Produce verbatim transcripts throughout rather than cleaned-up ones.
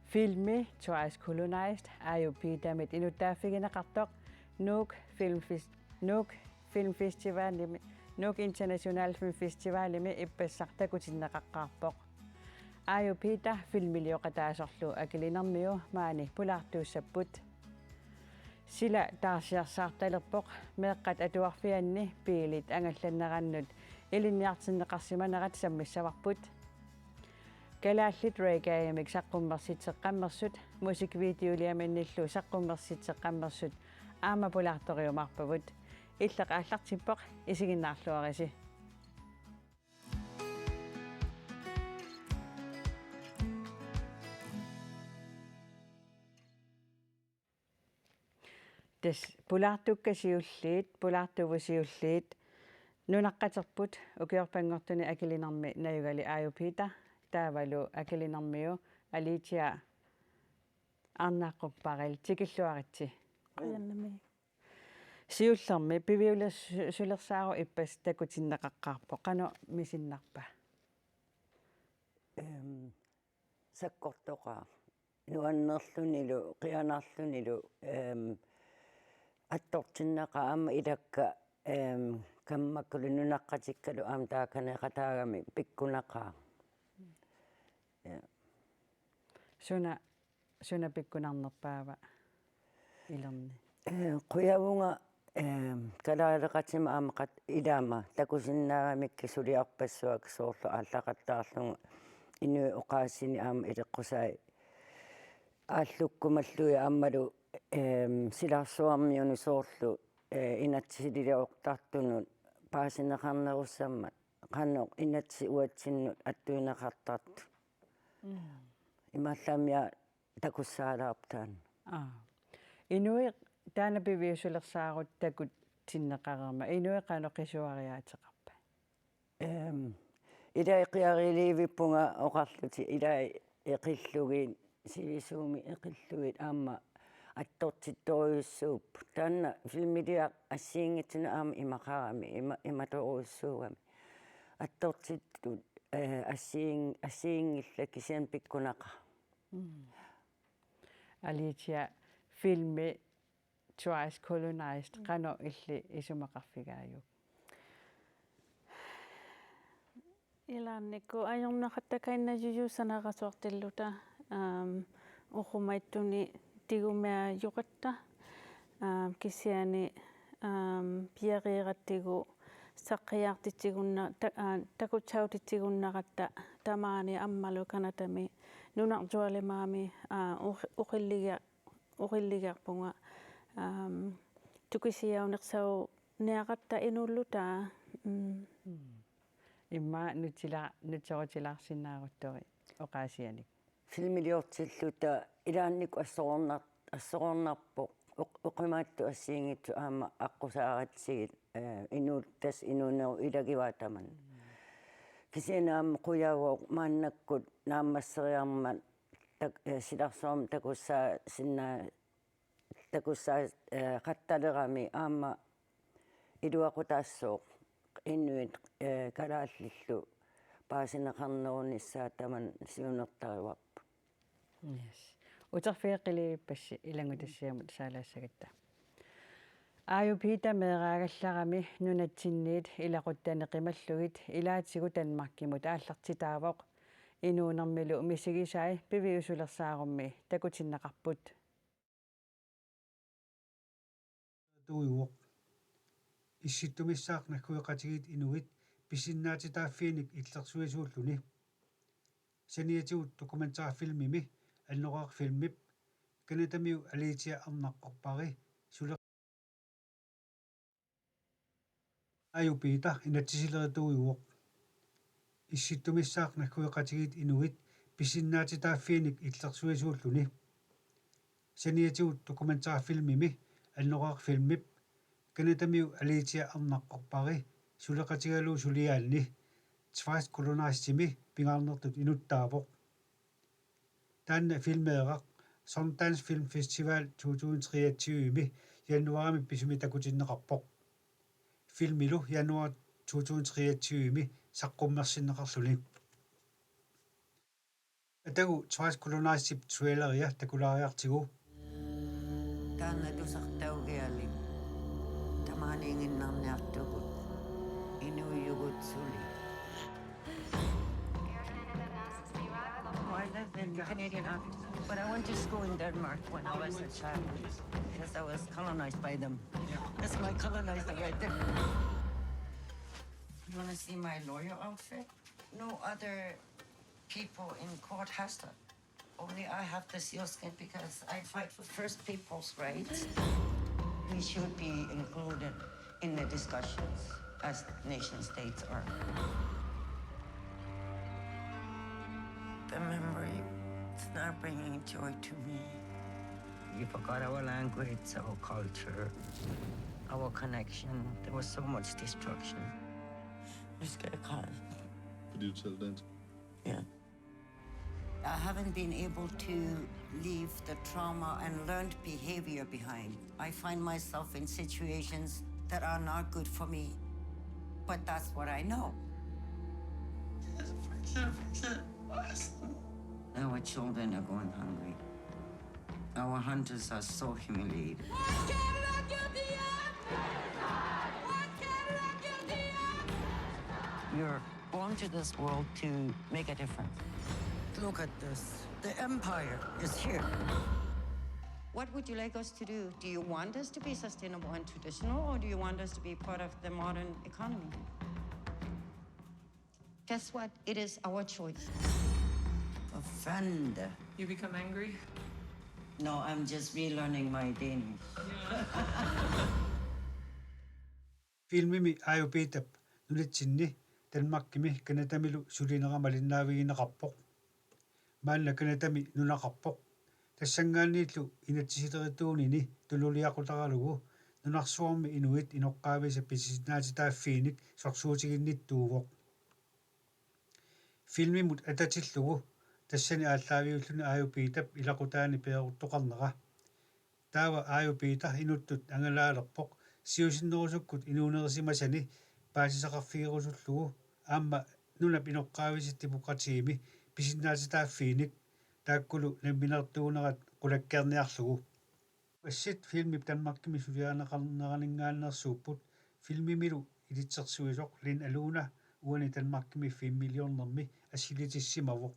Filmi Twice Colonized Aaju Petermit inuttaaffigineqartoq Nuuk Filmfest-, Nuuk Filmfestivalimi, Nuuk International Filmfestivalimi ippassaq takutinneqaqqaarpoq. Aaju Peter filmilioqataasorlu Akilinermiu maani pulaartuussapput. Sila taarsiarsaartalerpoq, meeqqat atuarfianni biilit angallannerannut ilinniartinneqarsimanerat sammissavarput. Kalaallit reggaemik saqqummersitseqqammersut, musikvideoliaminnillu saqqummersitseqqammersut aamma pulaartoriumaarpavut. Illeq aallartippoq, isiginnaarluarisi. Tassa pulaartukka siulliit, pulaartugut siulliit, nunaqqaterput ukiorpanngortuni Akilinermi najugali Aaju Peter, taavalu Akilinermiu Alicia Arnaqquq Parel, tikilluaritsi. Qujanarmi. Siullermik piviusulersaarut ippassaq takutinneqaqqaarpoq, qanoq misinnarpa? Ehm, sakkortoqaaq. Nuannerlunilu, qianarlunilu, ehm, attortinnaqaaq aamma ilakka, ehm, kammakkulu nunaqqatikkalu aamma taakaneqataagami pikkunaqaaq. Ja. Suna, suna pikkunarnerpaava ilerni? Eh, qujavunga, eh, kalaaleqatima aamma qat-, ilaama takusinnaagamikkit suliarpassuakka soorlu aallaqattaarlunga inuit oqaasiinik aamma ileqqusai aallukkumallugit aammalu, eh, silarsuarmiunut soorlu, eh, inatsisilioqartartunut paasineqarnerussammat qanoq inatsit uatsinnut attuineqartartut. Mm. Imaallaamia takussaalaarput taanna. Aa. Inuit taanna piviusulersaarut takutinneqareermat, inuit qanoq qisuariaateqarpat? Ehm, ilai qiariliivippunga oqarlutik ilai eqillugit, sivisuumik eqillugit aamma attortittorujussuupput. Taanna filmiliaq assigiinngitsunut aamma imaqarami, ima-, imatorujussuugami. Attortittut, eh, assigiin-, assigiinngillat kisianni pikkunaqaaq. Mm. Alicia, filmi Twice Colonized, mm, qanoq illit isumaqarfigaajuk? Ilaannikkut ajornaqattaqaaq najujussanarasuartilluta, aam, uqumaittunik tigumiajoqatta, aam, kisianni, aam, piareerattigu saqqiaartitsigunna-, ta-, aa, takusaatitsigunnaratta tamaani aammalu Canadami nunarsualimaami, aa, uq-, uqilligia-, uqilligiarpunga, aam, tukisiaunnersaaneqaratta inuulluta. Mm. Mm. Immaqa nutsila-, nutserutilaarsinnaaruttorit oqaasianik. Filmiliortilluta ilaannikkut assorornar-, assorornarpoq. Uq-, uqumaattut assigiinngitsut aamma aqqusaaratsigit, eh, inuut-, tassa inuunerup ilagivaat tamanna. Mm. Kisianni aamma qujavoq maannakkut naammasseriarmat tak-, eh, silarsuarmi takussaasinna-, takussaa-, eh, qattalerami aamma iluaqutaassooq inuit, eh, kalaallillu paasineqarnerunissaat tamanna siunertarivarput. Yes. Uterfigeqqilivippassi ilanngutassiamut saalaassagatta. Aaju Peter meeraagallarami nunatsinniit ilaquttani qimallugit ilaatigut Danmarkimut aallartitaavoq. Inuunermilu misigisai piviusulersaarummi takutinneqarput. Tuujuvoq. Issittumissaaq naggueqatigiit inuit pisinnaatitaaffiinik illersuisuulluni. Saniatigut dokumentarfilmimi annoraaq filmip Canadamiu Alicia Arnaqquq Parel sule- Aaju Peter inatsisilerituujuvoq. Issittumissaaq naggueqatigiit inuit pisinnaatitaaffiinik illersuisuulluni. Saniatigut dokumentarfilmimi annoraaq filmip Canadamiu Alicia Arnaqquq Parel suleqatigalugu suliaanni Twice Colonizedimi pingaarnertut inuttaavoq. Taanna filmeeraq Sundance Film Festival to tusind treogtyve-mi januaarimi pisumi takutinneqarpoq. Filmilu januar to tusind treogtyve-mi saqqummersinneqarluni. Atagu Twice Colonized Ship traileria takulaariartigu. Taanna tusartaugialik tamaaniiginnarniartugut inuujugut suli. I live in Canadian Ottawa, but I went to school in Denmark when I was a child because I was colonized by them. That's my colonizer right there. You want to see my lawyer outfit? No other people in court has that. Only I have the sealskin because I fight for First People's rights. We should be included in the discussions as nation states are. The memory is not bringing joy to me. We forgot our language, our culture, our connection. There was so much destruction. Just get a call. Could you tell that? Yeah. I haven't been able to leave the trauma and learned behavior behind. I find myself in situations that are not good for me, but that's what I know. Our children are going hungry. Our hunters are so humiliated. You're born to this world to make a difference. Look at this. The empire is here. What would you like us to do? Do you want us to be sustainable and traditional, or do you want us to be part of the modern economy? Guess what? It is our choice. Offender. You become angry? No, I'm just relearning my Danish. Filmimi Aaju Peterip nunatsinni Danmarkimi Canadamilu sulinera malinnaavigineqarpoq. Maanna Canadami nunaqarpoq. Tassanngaanniillu inatsisilerituunini tunuliaqutaralugu nunarsuarmi inuit inoqqaavisa pisinnaatitaaffiinik sorsuutiginnittuuvoq. Filmimut atatillugu tassani aallaaviulluni Aaju Peterip ilaqutaani peeruttoqarnera. Taava Aaju Peter inuttut angalaalerpoq siusinnerusukkut inuunerisimasani paasisaqarfigerusullugu aamma nunap inoqqaavisa demokratiimi pisinnaatitaaffiinik taakkulu nammineertuunerat qulakkeerniarlugu. Assit filmip Danmarkimi suliarineqarneraninngaanneersuupput filmimilu ilitsersuisoq Linn Aluna uani Danmarkimi filmiliornermi assilitissimavoq.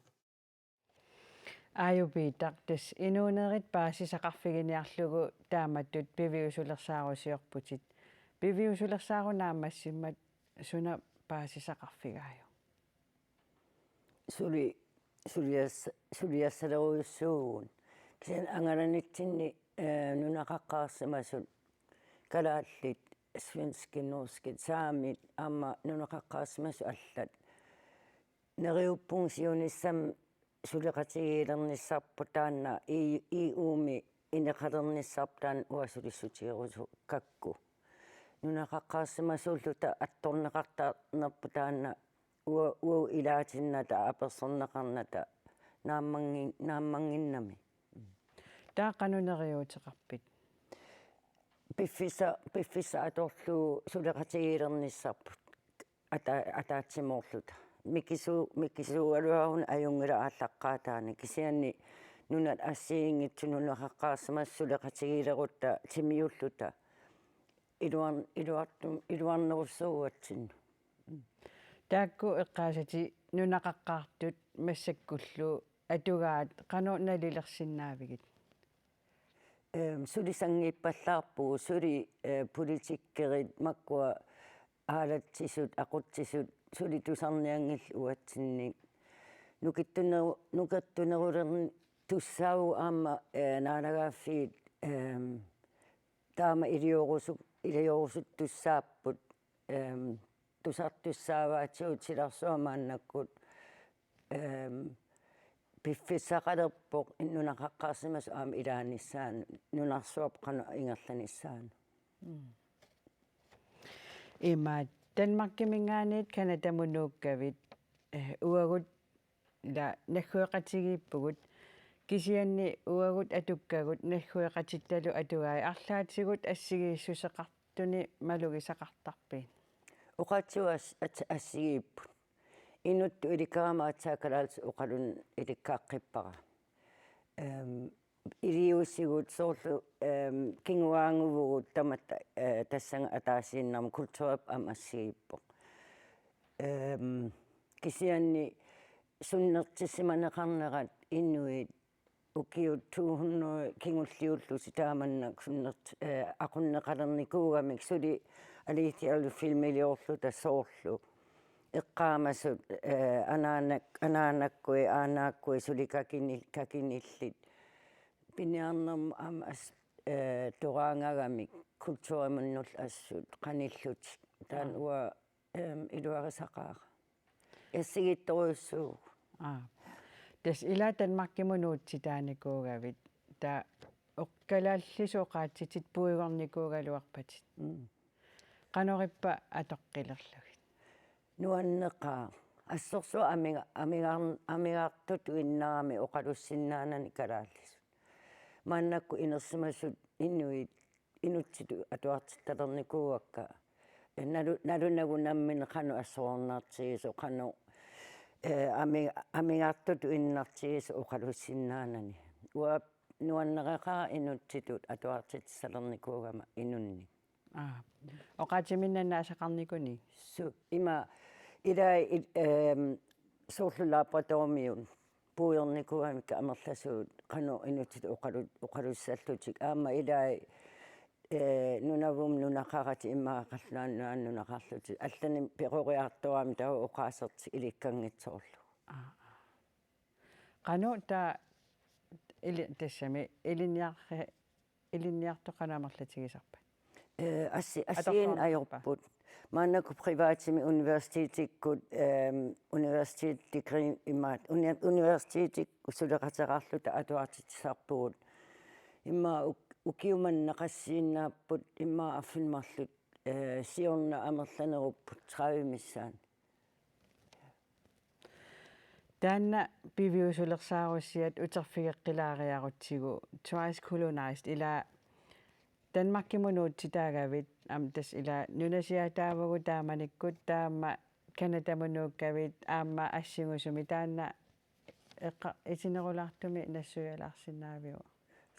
Aaju Peter, tassa inuunerit paasisaqarfiginiarlugu taamatut piviusulersaarusiorputit. Piviusulersaarut naammassimmat suna paasisaqarfigaajuk? Suli-, sulias-, suliassalerujussuuvugut. Kisianni angalanitsinni, eh, nunaqaqqaarsimasut kalaallit, svenskit, norskit, saamit, aamma nunaqaqqaarsimasut allat. Neriuppunga siunissami suleqatigiilernissarput taanna E-, E U-mi ineqalernissarput taanna uanga sulissutigerusukkakku. Nunaqaqqaarsimasuulluta attorneqartarnerput taanna ua-, uagut ilaatinnata apersorneqarnata naammanngin-, naammanngimmat. Taava qanoq neriuuteqarpit? Piffissaq, piffissaq atorlugu suleqatigiilernissarput ata-, ataatsimoorluta. Mikisu-, mikisuugaluaruni ajunngilaq aallaqqaataani kisianni nunat assigiinngitsut nunaqaqqaarsimasut suleqatigiilerutta timiulluta iluar-, iluartum-, iluarnerussuugatsinnut. Taakku eqqaasatit nunaqaqqaartut massakkullu atugaat qanoq nalilersinnaavigit? Ehm, suli sanngiippallaarpugut, suli, eh, politikerit makkua aalatsisut, aqutsisut, suli tusarnianngillat uatsinnik. Nukittuneru-, nukittunerulertussaavoq aamma, eh, naalagaaffiit, ehm, taama iliorusu-, iliorusuttussaapput, ehm, tusartussaavaatigut silarsuaq maannakkut, ehm, piffissaqalerpoq nunaqaqqaarsimasut aamma ilaanissaanut, nunarsuarput qanoq ingerlanissaanut. Mm. Ima Danmarkiminngaanniit Canadamut nuukkavit, eh, uagut ila naggueqatigiippugut, kisianni uagut atukkagut naggueqatittalu atugai arlaatigut assigiissuseqartuni malugisaqartarpit? Oqaatigut as-, at-, assigiipput. inuttut ilikkarama aatsaat kalaallisut oqalunnut ilikkaqqippara. Ehm, iliuusigut soorlu, ehm, kinguaannguvugut tamatta, eh, tassani ataasiinnarmik kulturip aamma assigiippoq. Ehm, kisianni sunnertissimaneqarnerat inuit ukiut to hundrede kingulliullutik taamannak sunnert-, eh, aqunneqalernikuugamik suli aliitialu filmiliorluta soorlu eqqaamasut, eh, anaanak-, anaanakkui, aanakkui suli kakini-, kakinillit. Piniarnermut aamma as-, eh, toraangagamik kulturimunnullu assut qanillutik. Taanna Aa. uanga, ehm, iluarisaqaara. Assigiittorujussuuvoq. Aa. Tassa ila Danmarkimut nuutsitaanikuugavit. Taava oq-, kalaallisut oqaatsitit puigornikuugaluarpatit. Mm. Qanorippa atoqqilerlugit? Nuanneqaaq. Assorsuaq amiga-, amigar-, amigartutut innarami oqalussinnaanani kalaallisut. Maannakkut inersimasut inuit inuttitut atuartittalernikuuakka. Nalu-, nalunagu nammineq qanoq assorornartigisoq, qanoq, eh, ami-, amigartutut innartigisoq oqalussinnaanani. Uanga nuanneqaaq inuttitut atuartittalernikuugama inunnik. Aa. Oqaatsiminnik aamma aasaqarnikunik? Suu, ima ilai il-, ehm, soorlu laboratoriumut puigornikuugamikku amerlasuut qanoq inuttitut oqalu-, oqalussallutik. Aamma ilai, eh, Nunavummi nunaqaratik immaqa Qallunaat Nunaanni nunaqarlutik. Allanik peroriartoramik taava oqaasertik ilikkanngitsoorlugu. Aa, aa. Qanoq taava ili-, tassami ilinniar-, ilinniartut qanoq amerlatigisarpat? Eh, assi-, assigiinneq Atorluarnerpa? Ajorput. Maannakkut privatimi universitetikkut, ehm, universitet degree imaat, uni-, universitetit suleqateqarluta atuartitsisarpugut. Immaqa uk-, ukiut manna qassiinnaapput, immaqa arfineq-marluk, eh, siorna amerlanerupput tredive missaani. Taanna piviusulersaarussiat uterfigeqqilaariarutsigu Twice Colonized, ila Danmarkimut nuutsitaagavit, aamma tassa ila nunasiaataavugut taamanikkut, taava aamma Canadamut nuukkavit, aamma assingusumik, taanna eqqa-, itinerulaartumik nassuialaarsinnaaviuk?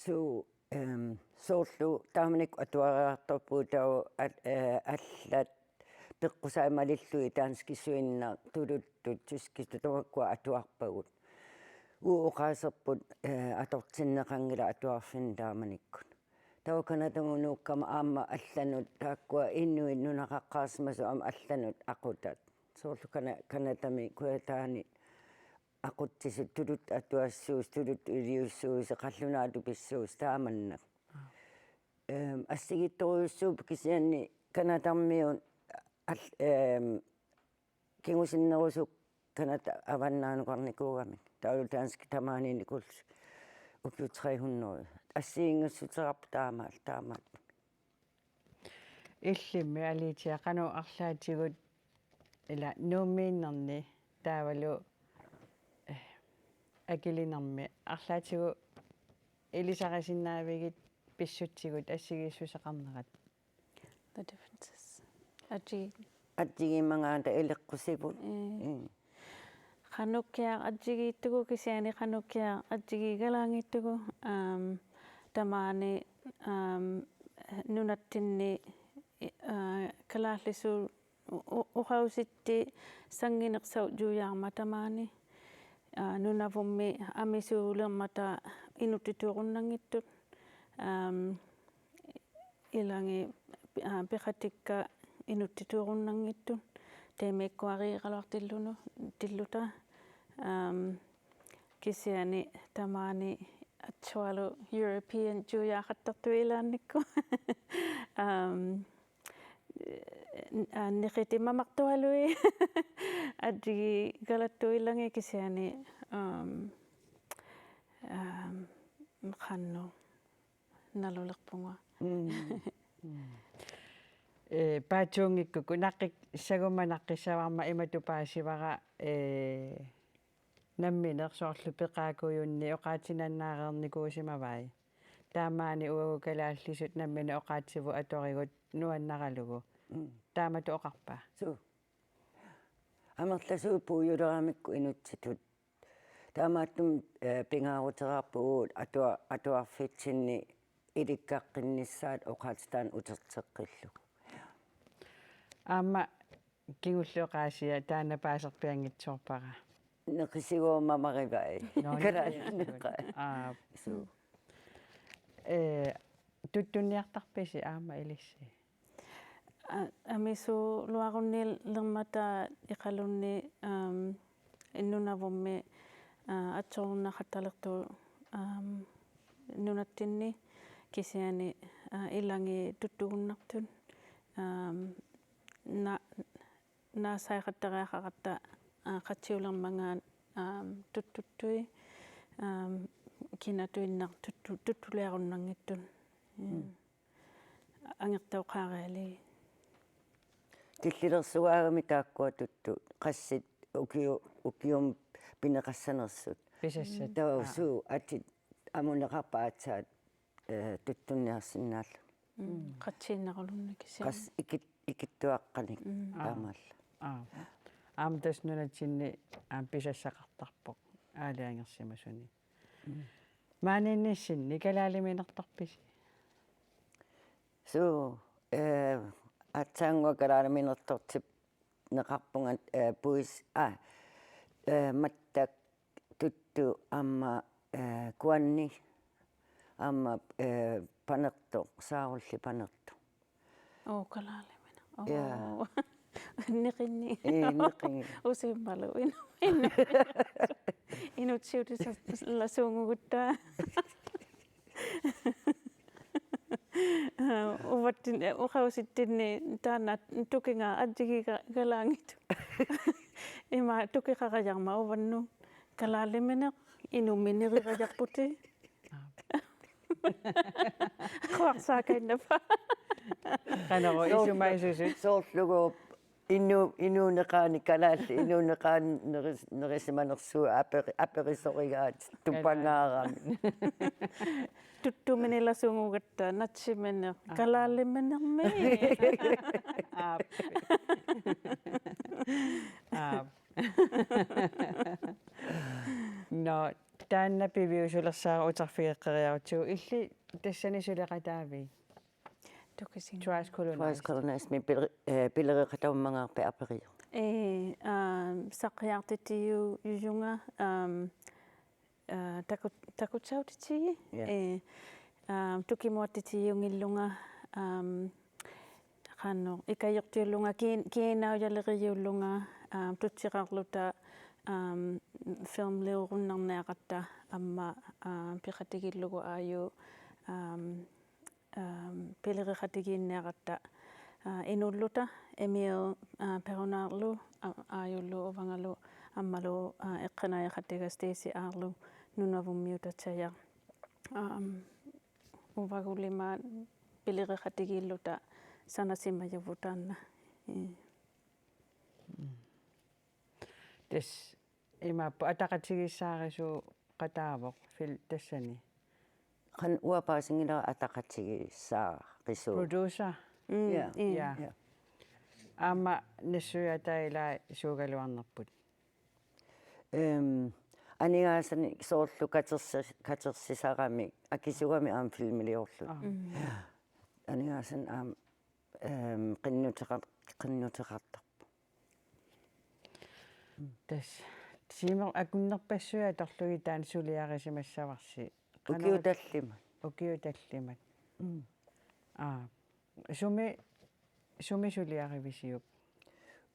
Suu, ehm, soorlu taamanikkut atuariartorpugut taava al-, eh, allat peqqusai malillugit danskisuinnaq tuluttut tyskisut tamakkua atuarpagut. Uagut oqaaserput, eh, atortinneqanngilaq atuarfinni taamanikkut. Taava Canadamut nuukkama aamma allanut taakkua inuit nunaqaqqaarsimasut aamma allanut aqutat. Soorlu Kana-, Canadami Kujataani aqutsisut, tuluttut atuassuusut, tuluttut iliussuusut, qallunaatut pissuusut taamannak. Aa. Ehm, assigiittorujussuupput kisianni Canadamiut al-, ehm, kingusinnerusukkut Canada avannaanukarnikuugamik. Taavalu danskit tamaaniinnikuullutik ukiut tre hundrede. Assigiinngissutigaarput taamaal-, taamaattumik. Illimmi Alicia, qanoq arlaatigut ila Nuummiinnerni taavalu, eh, akilinermi arlaatigut ilisarisinnaavigit pissutsigut assigiissuseqarnerat? The differences. Aji. Atsigiimmagaata ileqqusivut. Mm. Mm. Qanukiaq atsigiittugu kisianni qanukiaq atsigiigalaanngittugu, aam, tamaani, aam, nunatsinni, i-, aa, kalaallisut u-, u-, oqaluussitissannginersaat juujaarmat tamaani. Aa, Nunavummi amisuulermata inuttituurunnanngitsut. Aam, ilagi, aa, peqatikka inuttituurunnanngitsut. Taamaakkua areeraluartillunu-, tilluta. Aam, kisianni tamaani assualu European juujaaqattartui ilaannikkut. Aam, aa, neqitit mamartualui atsigiigalattuillangi kisianni, aam, aam, qanoq nalulerpunga. Mm. Mm. Eh, paatsuunngikkukku naqqi-, sagumma naqqissavarma imatut paasivara, eh, nammineq soorlu peqaakujunnik oqaatsinannaareernikuusimavai. Taamaani uagut kalaallisut nammineq oqaatsivut atorigut nuannaralugu. Mm. Taamatut oqarpa? Suu. Amerlasuut puiuleramikku inuttitut. Taamaattumik, eh, pingaaruteqarpugut atua-, atuarfitsinni ilikkaqqinnissaq oqaatsitaani uterteqqillugu. Aamma kingulleq oqaasia taanna paaserpianngitsoorpara. Neqisiguumamarigai. Nå, kalaallineqai. Aa. Suu. Eh, tuttunniartarpisi aamma ilissi? A-, amisuugaluarunnilermata Iqalunni, aam, Nunavummi, aa, atsorunnaqattalertugut, aam, nunatsinni kisianni, aa, ilagiit tuttugunnartut, aam, na-, naasaqattariaqaratta, aa, qatsiulermangaat, aam, tuttuttui, aam, kinatuinnaq tuttu-, tuttuliarunnanngitsut. Mm. Angertooqaarialerlugit. Killilersugaagami taakkua tuttut, qassit ukiu-, ukiumut pineqassanersut. Pisassat. Taava Aa. Suu atit amuneqarpat aatsaat, eh, tuttunniarsinnaalluni. Mm. Qatsiinnarulunnik kisianni. Qas-, ikit-, ikittuaqqanik Mm. Aa. Taamaallaat. Aa. Aamma tassa nunatsinni aamma pisassaqartarpoq aalajangersimasuni. Mm. Maaniinnissinni kalaaliminertarpisi? Suu, eh, aatsaannguaq kalaaliminertortinneqarpunga, eh, puis-, aa, eh, Mattak, Tuttu aamma, eh, Kuanni aamma, eh, Panertoq, Saarulli Panertoq. Oo, kalaalimineq. Oo. Ja. Neqinneq. Ee, neqinneq. Usiummalu. Inu-, inu-, inutsiutissalasuunngugutta. Uvattin-, eh, oqaasitsinni taanna tukinga atsigiga kalaanngitsoq. Ima tukeqarajarama uvannut. Kalaalimineq inummik nererajarputit. Aap. Quersaakainnapa. Qanoq Soorlu-, isumagisusut. Soorlugu inu-, inuuneqaani kalaallit, inuuneqaani neris-, nerisimanersugut aperi-, aperisorigaat tupangaarami. Tuttuminilasuunngugutta natsimineq. Aap. Kalaaliminermi. Aap. Aap. Nå, taanna piviusulersaara uterfigeqqeriarutsigu, illit tassani suleqataavit? Tukisin. Twice Colonized. Twice Colonized-mi pile-, eh, pilereqataammangaarpit aperiuk? Ee, aa, saqqummiussutigiujunga, aam, aa, taku-, takusaatitigi. Ja. Ee, aam, tukimuattitigiunngilanga, aam, qanoq, ikajortiullunga, kiin-, kiinaujaleriullunga, aam, tutsiqarluta, aam, filmiliurunnarniaratta aamma, aam, peqatigiillugu aajuna, aam, aam, pilereqatigiinniaratta, aa, inuulluta Emil, aa, Perunaarlu, aa, aajullu uangalu aammalu, aa, eqqaaniaqatiga Stacy Aarlu Nunavummiutatsaja. Aam, uagut imaat pilereqatigiilluta sanasimajuvugut taanna. Ee. Mm. Tassa imaappoq ataqatigiissaarisuuqataavoq fil-, tassani. Qanoq uanga paasinngilara ataqatigiissaarisuuvoq. Producer. Mm, Ja. ee. Ja. Ja. Aamma nassuiaatai ilaa suugaluarnerput. Ehm, aningaasanik soorlu katersi-, katersisaramik, akisugamik aamma filmiliorluta. Aa. Mm. Aningaasanik aamma, ehm, qinnuteqar-, qinnuteqartarpoq. Tassa. Tiimeq akunnerpassuit atorlugit taanna suliarisimassavarsi. Qanoq- Ukiut tallimat. Ukiut tallimat. Mm. Aa. Sumi, sumi suliarivisiuk?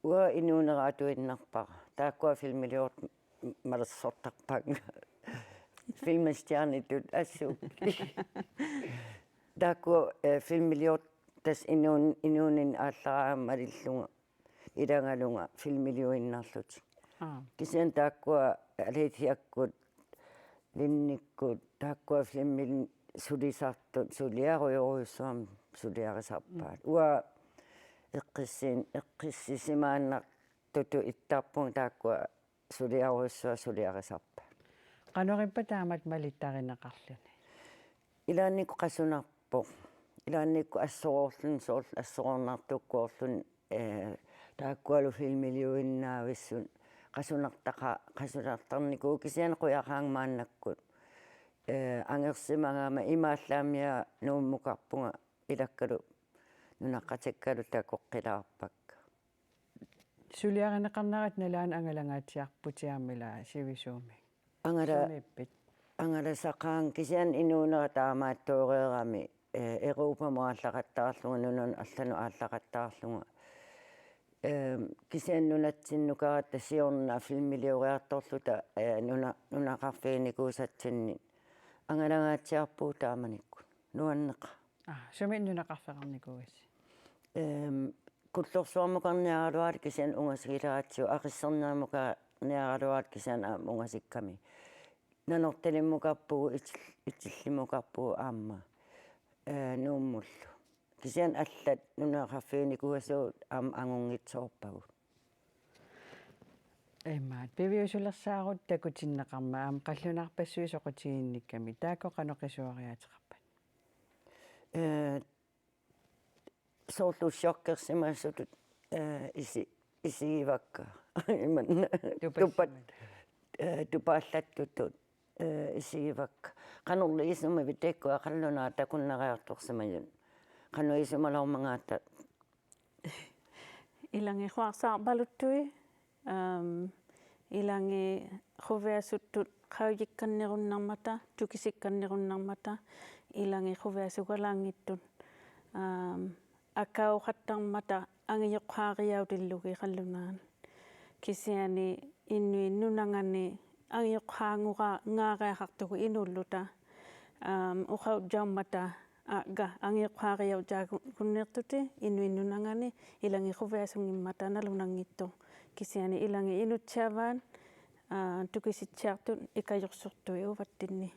Uanga inuunera atuinnarpara. Taakkua filmiliortut malersortarpakka. Filmistjernitut assut. Taakkua, eh, filmiliortut tassa inuun-, inuuninni aallaraangama malillunga. Ilagalunga filmiliuinnarlutik. Aa. Kisianni taakkua Aliciakkut, Linnikkut, taakkua filmit sulisartut, suliarujorujussuarmik suliarisarpaat. Mm. Uanga eqqissin-, eqqissisimaannartutut ittarpunga taakkua suliarujussuaq suliarisarpaat. Qanoq ippa taamatut malittarineqarluni? Ilaannikkut qasunarpoq. Ilaannikkut assoroorluni, soorlu assoroornartukkoorluni, eh, Taakkualu filmiliuinnavissut qasunartaqa-, qasunartarnikuuvoq kisianni qujaqaanga maannakkut. Ee, angersimagama imaallaamia Nuummukarpunga ilakkalu nunaqqatikkalu takoqqilaarpakka. Suliarineqarnerat nalaani angalangaatsiarputit aamma ilaa sivisuumik. Angala-, sumiippit? Angalasaqaanga kisianni inuunera taamaattooreerami, ee, Europamut aallaqattaarlunga, nunanut allanut aallaqattaarlunga. Ee, kisianni nunatsinnukaratta siorna filmilioriartorluta, ee, nuna-, nunaqarfiginikuusatsinni angalangaatsiarpugut taamanikkut. Nuanneqaaq. Aa, sumi nunaqarfeqarnikuugassi? Ehm, Kullorsuarmukarniaraluarluta kisianni ungasigileratsigu, Aqissernermukarniaraluarluta kisianni aamma ungasikkami. Nanortalimmukarpugut, Itil-, Itillimmukarpugut aamma, eh, Nuummullu. Kisianni allat nunaqarfiginikuuasugut aamma angunngitsoorpagut. Imaat, piviusulersaarut takutinneqarmat aamma qallunaarpassuit soqutiginnikkami. Taakku qanoq qisuariaateqarpat? Eh, soorlu chokkersimasutut, eh, isi-, isigivakka. Imanna. Tupassimat. Tupat-, eh, tupaallattutut, eh, isigivakka. Qanorlu isumavit taakku qallunaat takunnariartorsimajut? Qanoq isumaloormangaata? Ilangit quasarpaluttui, ehm, ilangit quviasuttut qaujikkannerunnarmata, tukisikkannerunnarmata, ilangit quviasugalaanngittut, ehm, akauqattarmata angajoqqaariaatillugit qallunaat. Kisianni inuit nunangani angajoqqaanngua-, -nngaariaqartugut inuulluta, ehm, oqaatigiummata, aa, ga, angajoqqaariaataagunneertutit inuit nunangani ilangit quviasunngimmata nalunanngitsoq. Kisianni ilangit inutsiavaat, aa, tukisitsiartut ikajorsortui uavatsinni.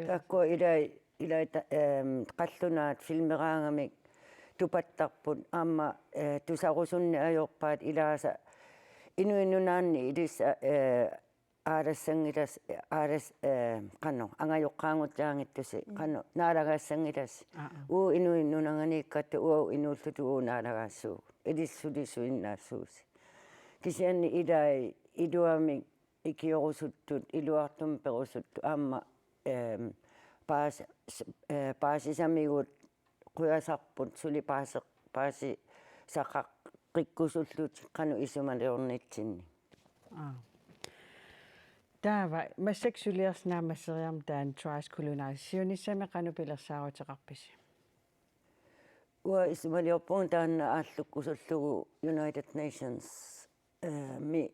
Taakku ilai, ilai ta-, ehm, qallunaat filmeraangamik tupattarput aamma, eh, tusarusunneq ajorpaat ilaasa inuit nunaanni ilisa, eh, aalassanngilas-, aalas-, eh, qanoq, angajoqqaanngutsiaanngitsusi, qanoq, naalagaassanngilasi. Aa, aa. Uagut inuit nunanganiikkatta uagut inuulluta uagut naalagaassuugut. Ilissi sulisuinnaassuusi. Kisianni ilai iluamik ikiorusuttut, iluartumik perusuttut, aamma, ehm, paas-, s-, eh, paasisamigut qujasarput suli paase-, paasisaqaqqikkusullutik qanoq isumaliornitsinni. Aa. Taava, massakkut suliassaq naammasseriarmat taanna Twice Culinary siunissami qanoq pilersaaruteqarpisi? Uanga isumaliorpunga taanna aallukkusullugu United Nations, eh, -mi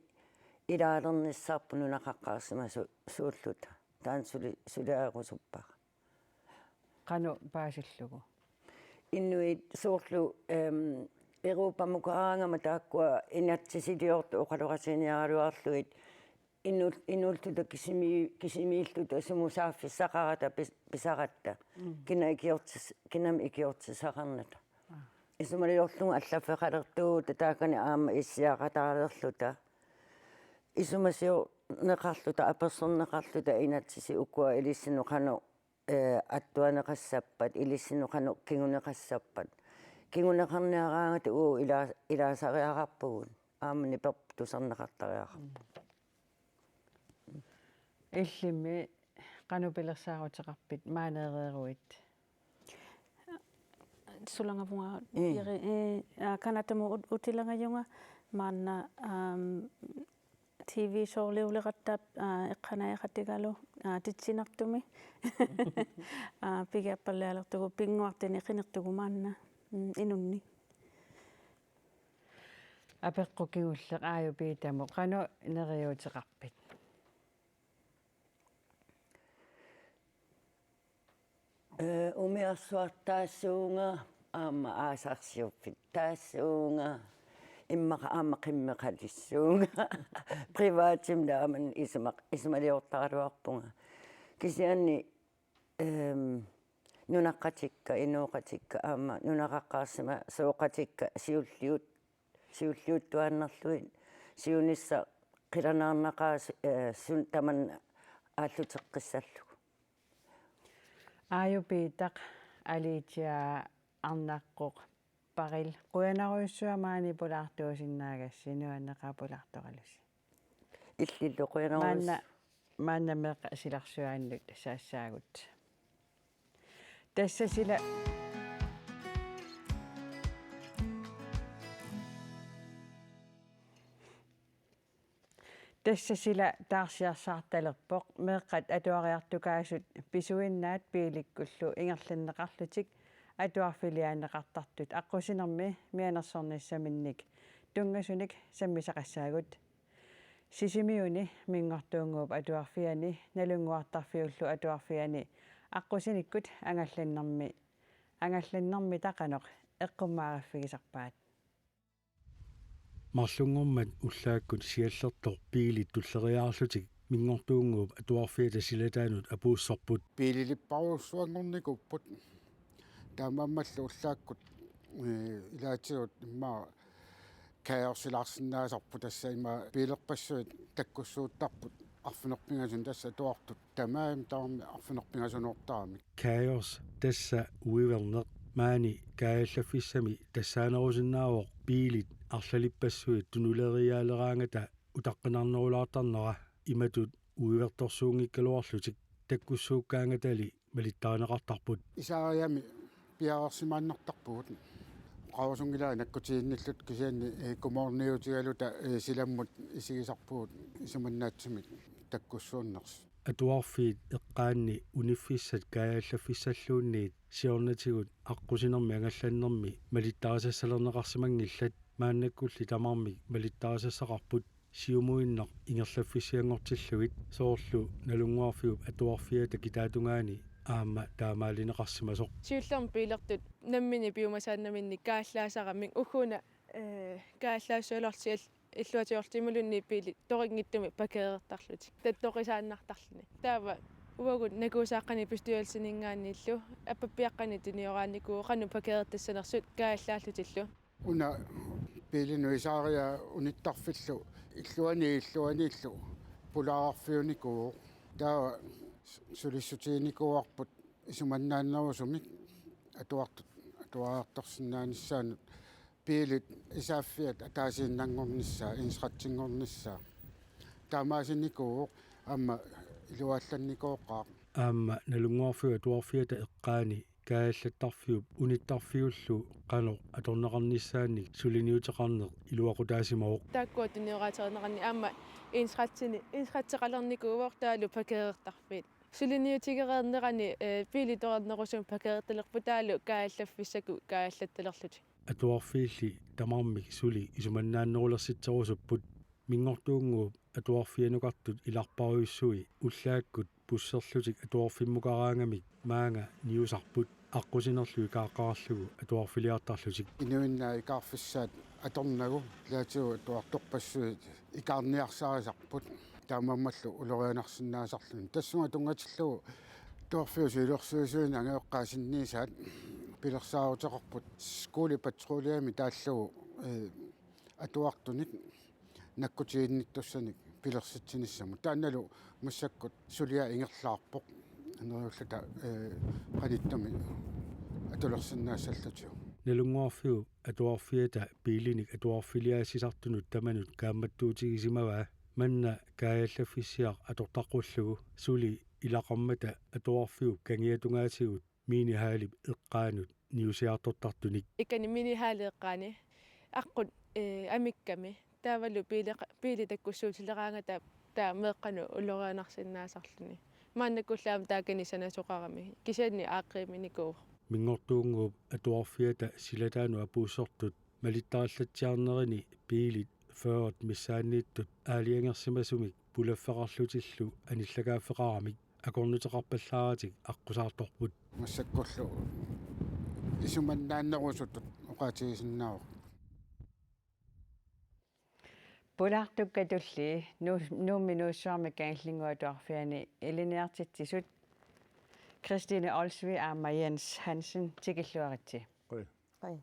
ilaalernissarput nunaqaqqaarsimasu-, -suulluta. Taanna suli-, suliarusuppara. Qanoq paasillugu? Inuit soorlu, ehm, Europamukaraangama taakkua inatsisiliortut oqaloqatiginiaraluarlugit inuul-, inuulluta kisimi-, kisimiilluta sumut saaffissaqarata pis-, pisaratta. Mm. Kina ikiortis-, kinamik ikiortissaqarnata. Aa. Isumaliorlunga allaffeqalertugut taakani aamma issiaqataalerluta. Isumasiorneqarluta, apersorneqarluta inatsisit ukua ilissinnut qanoq, eh, attuaneqassappat, ilissinnut qanoq kinguneqassappat. Kinguneqarniaraangata uagut ila-, ilaasariaqarpugut. Aamma niperput tusarneqartariaqarpoq. Illimmi qanoq pilersaaruteqarpit maaneereeruit? Sulangavunga. Mm. Iri, eh, aa, Canadamut ut-, utilangajunga maanna, aam, T V-show-liuleqattaaq, aa, eqqanaajaaqatigalu, aa, Titsinartumi. Aa, pigiarpallialertugut pinnguartuni qinertugut maanna. Mm, inunni. Apeqqut kingulleq Aaju Piitamut, qanoq neriuuteqarpit? Eh, umiarsuartaassuunga, aamma aasarsiorfittaassuunga, immaqa aamma qimmeqalissuunga. Privatimik taamani isumaq-, isumaliortaraluarpunga. Kisianni, ehm, nunaqqatikka, inooqatikka, aamma nunaqaqqaarsimasooqatikka siulliut-, siulliuttuaannarlugit siunissaq qilanaarnaqaaq, eh, suut tamanna aalluteqqissallugu. Aaju Piitaq, Alicia Arnaqquq, Paril, qujanarujussuaq maani pulaartuusinnaagassi, nuanneqaaq pulaartoralusi. Illillu qujanarujus-. Maanna, maanna meeqqat silarsuaannut saassaagut. Tassa sila. Tassa sila taarsiarsaartalerpoq, meeqqat atuariartukaasut pisuinnaat biilikkullu ingerlanneqarlutik atuarfiliaanneqartartut aqqusinermi mianersornissaminnik tunngasunik sammisaqassaagut. Sisimiuni, Minngortuunnguup Atuarfiani, Nalunnguartarfiullu Atuarfiani aqqusinikkut angallannermi, angallannermita qanoq eqqummaariffigisarpaat. Marlunngormat ullaakkut siallertoq biilit tulleriiaarlutik Minngortuunnguup Atuarfiata silataanut apuussorput. Biililipparujussuanngornikuupput. Taamaammallu ullaakkut, eh, ilaatigut immaqa kaajorsilaarsinnaasarput, tassa immaqa biilerpassuit takkussuuttarput arfineq-pingasunut, tassa atuartut tamaasa tamarmik arfineq-pingasunoortaramik. Kaajors, tassa uiverneq, maani kaajallaffissami tassaanerusinnaavoq biilit arlalippassuit tunuleriiaaleraangata utaqqinarnerulaartarnera, imatut uivertorsuunngikkaluarlutik takkussuukkaangatali malittarineqartarput. Isaariami piareersimaannartarpugut. Oqarusunngilara nakkutiginnilluta, kisianni, eh, kumoorniutigaluta, eh, silammut isigisarpugut isumannaatsumik takkussuunnersut. Atuarfiit eqqaanni uniffissat kaajallaffissalluunniit siornatigut aqqusinermi angallannermi malittarisassalerneqarsimanngillat, maannakkulli tamarmik malittarisassaqarput. Siumuinnaq ingerlaffissianngortillugit, soorlu Nalunnguarfiup Atuarfiata kitaatungaani aamma taamaalineqarsimasoq. Siullermik biilertut namminneq piumasaannaminnik kaajallaassaramik, ugguuna, eh, kaajallaassualersial illuatiorlutik imaluunniit biilit torinngitsumik parkeerertarlutik tattoqisaannartarluni. Taava uagut nakuusaaqqani bestyrelsininngaanniillu appappiaqqani tunioraanikuuvoq qanoq parkeerertassanersut kaajallaallutillu. Una biilinut isaariaa unittarfillu illuani illuaniillu pulaararfiunikuuvoq. Taava sulissutiginikuuarput isumannaannerusumik atuartut atuariartorsinnaanissaannut, biilit isaaffiat ataasiinnanngornissaa, ensrettinngornissaa. Taamaasinikuuvoq, aamma iluaallannikooqaaq. Aamma Nalunnguarfiup Atuarfiata eqqaani kaajallattarfiup unittarfiullu qanoq atorneqarnissaannik suliniuteqarneq iluaqutaasimavoq. Taakkua tunioraaterinneranni aamma ensrettini, ensretteqalernikuuvoq taavalu parkeerertarfiit. Suliniutigereernerani, eh, biilit torinnerusumik parkeerertalerput taavalu kaajallaffissakkut kaajallattalerlutik. Atuarfiilli tamarmik suli isumannaannerulersitserusupput. Minngortuunnguup Atuarfianukartut ilarparujussui ullaakkut busserlutik atuarfimmukaraangamik maanga niusarput, aqqusinerlu ikaaqqaarlugu atuarfiliartarlutik. Inuinnaat ikaarfissaat atornagu ilaatigut atuartorpassuit ikaarniarsarisarput, taamaammallu ulorianarsinnaasarluni. Tassunga tunngatillugu Atuarfiup Siulersuisuini angajoqqaat sinniisaat pilersaaruteqarput skolepatrulje taallugu, eh, atuartunik nakkutiginnittussanik pilersitsinissamut. Taannalu massakkut suliaq ingerlaarpoq neriulluta, eh, qanittumi atulersinnaassallutigu. Nalunnguarfiup Atuarfiata biilinik atuarfiliaassisartunut tamanut kaammattuutigisimavaa, manna kaajallaffissiaq atortaqqullugu suli ilaqarmata atuarfiup kangiatungaatigut minihallip eqqaanut niusiartortartunik. Ikani minihallip eqqaani aqqut, eh, amikkami. Taavalu biili-, biilit takkussuutileraangata taava meeqqanut ulorianarsinnaasarluni. Maannakkullu aamma taakani sanasoqarami. Kisianni aaqqimminikuuvoq. Minngortuunnguup Atuarfiata silataanut apuussortut malittarillatsiarnerini biilit fyrret missaanniittut aalajangersimasumik pulaffeqarlutillu anillakaaffeqaramik akornuteqarpallaaratik aqqusaartorput. Massakkullu isumannaannerusutut oqaatigisinnaavara. Pulaartukka tullii, Nuu-, Nuummi Nuussuarmi Kangillinnguup Atuarfiani ilinniartitsisut Christine Olsvig aamma Jens Hansen, tikilluaritsi. Oi. Oi.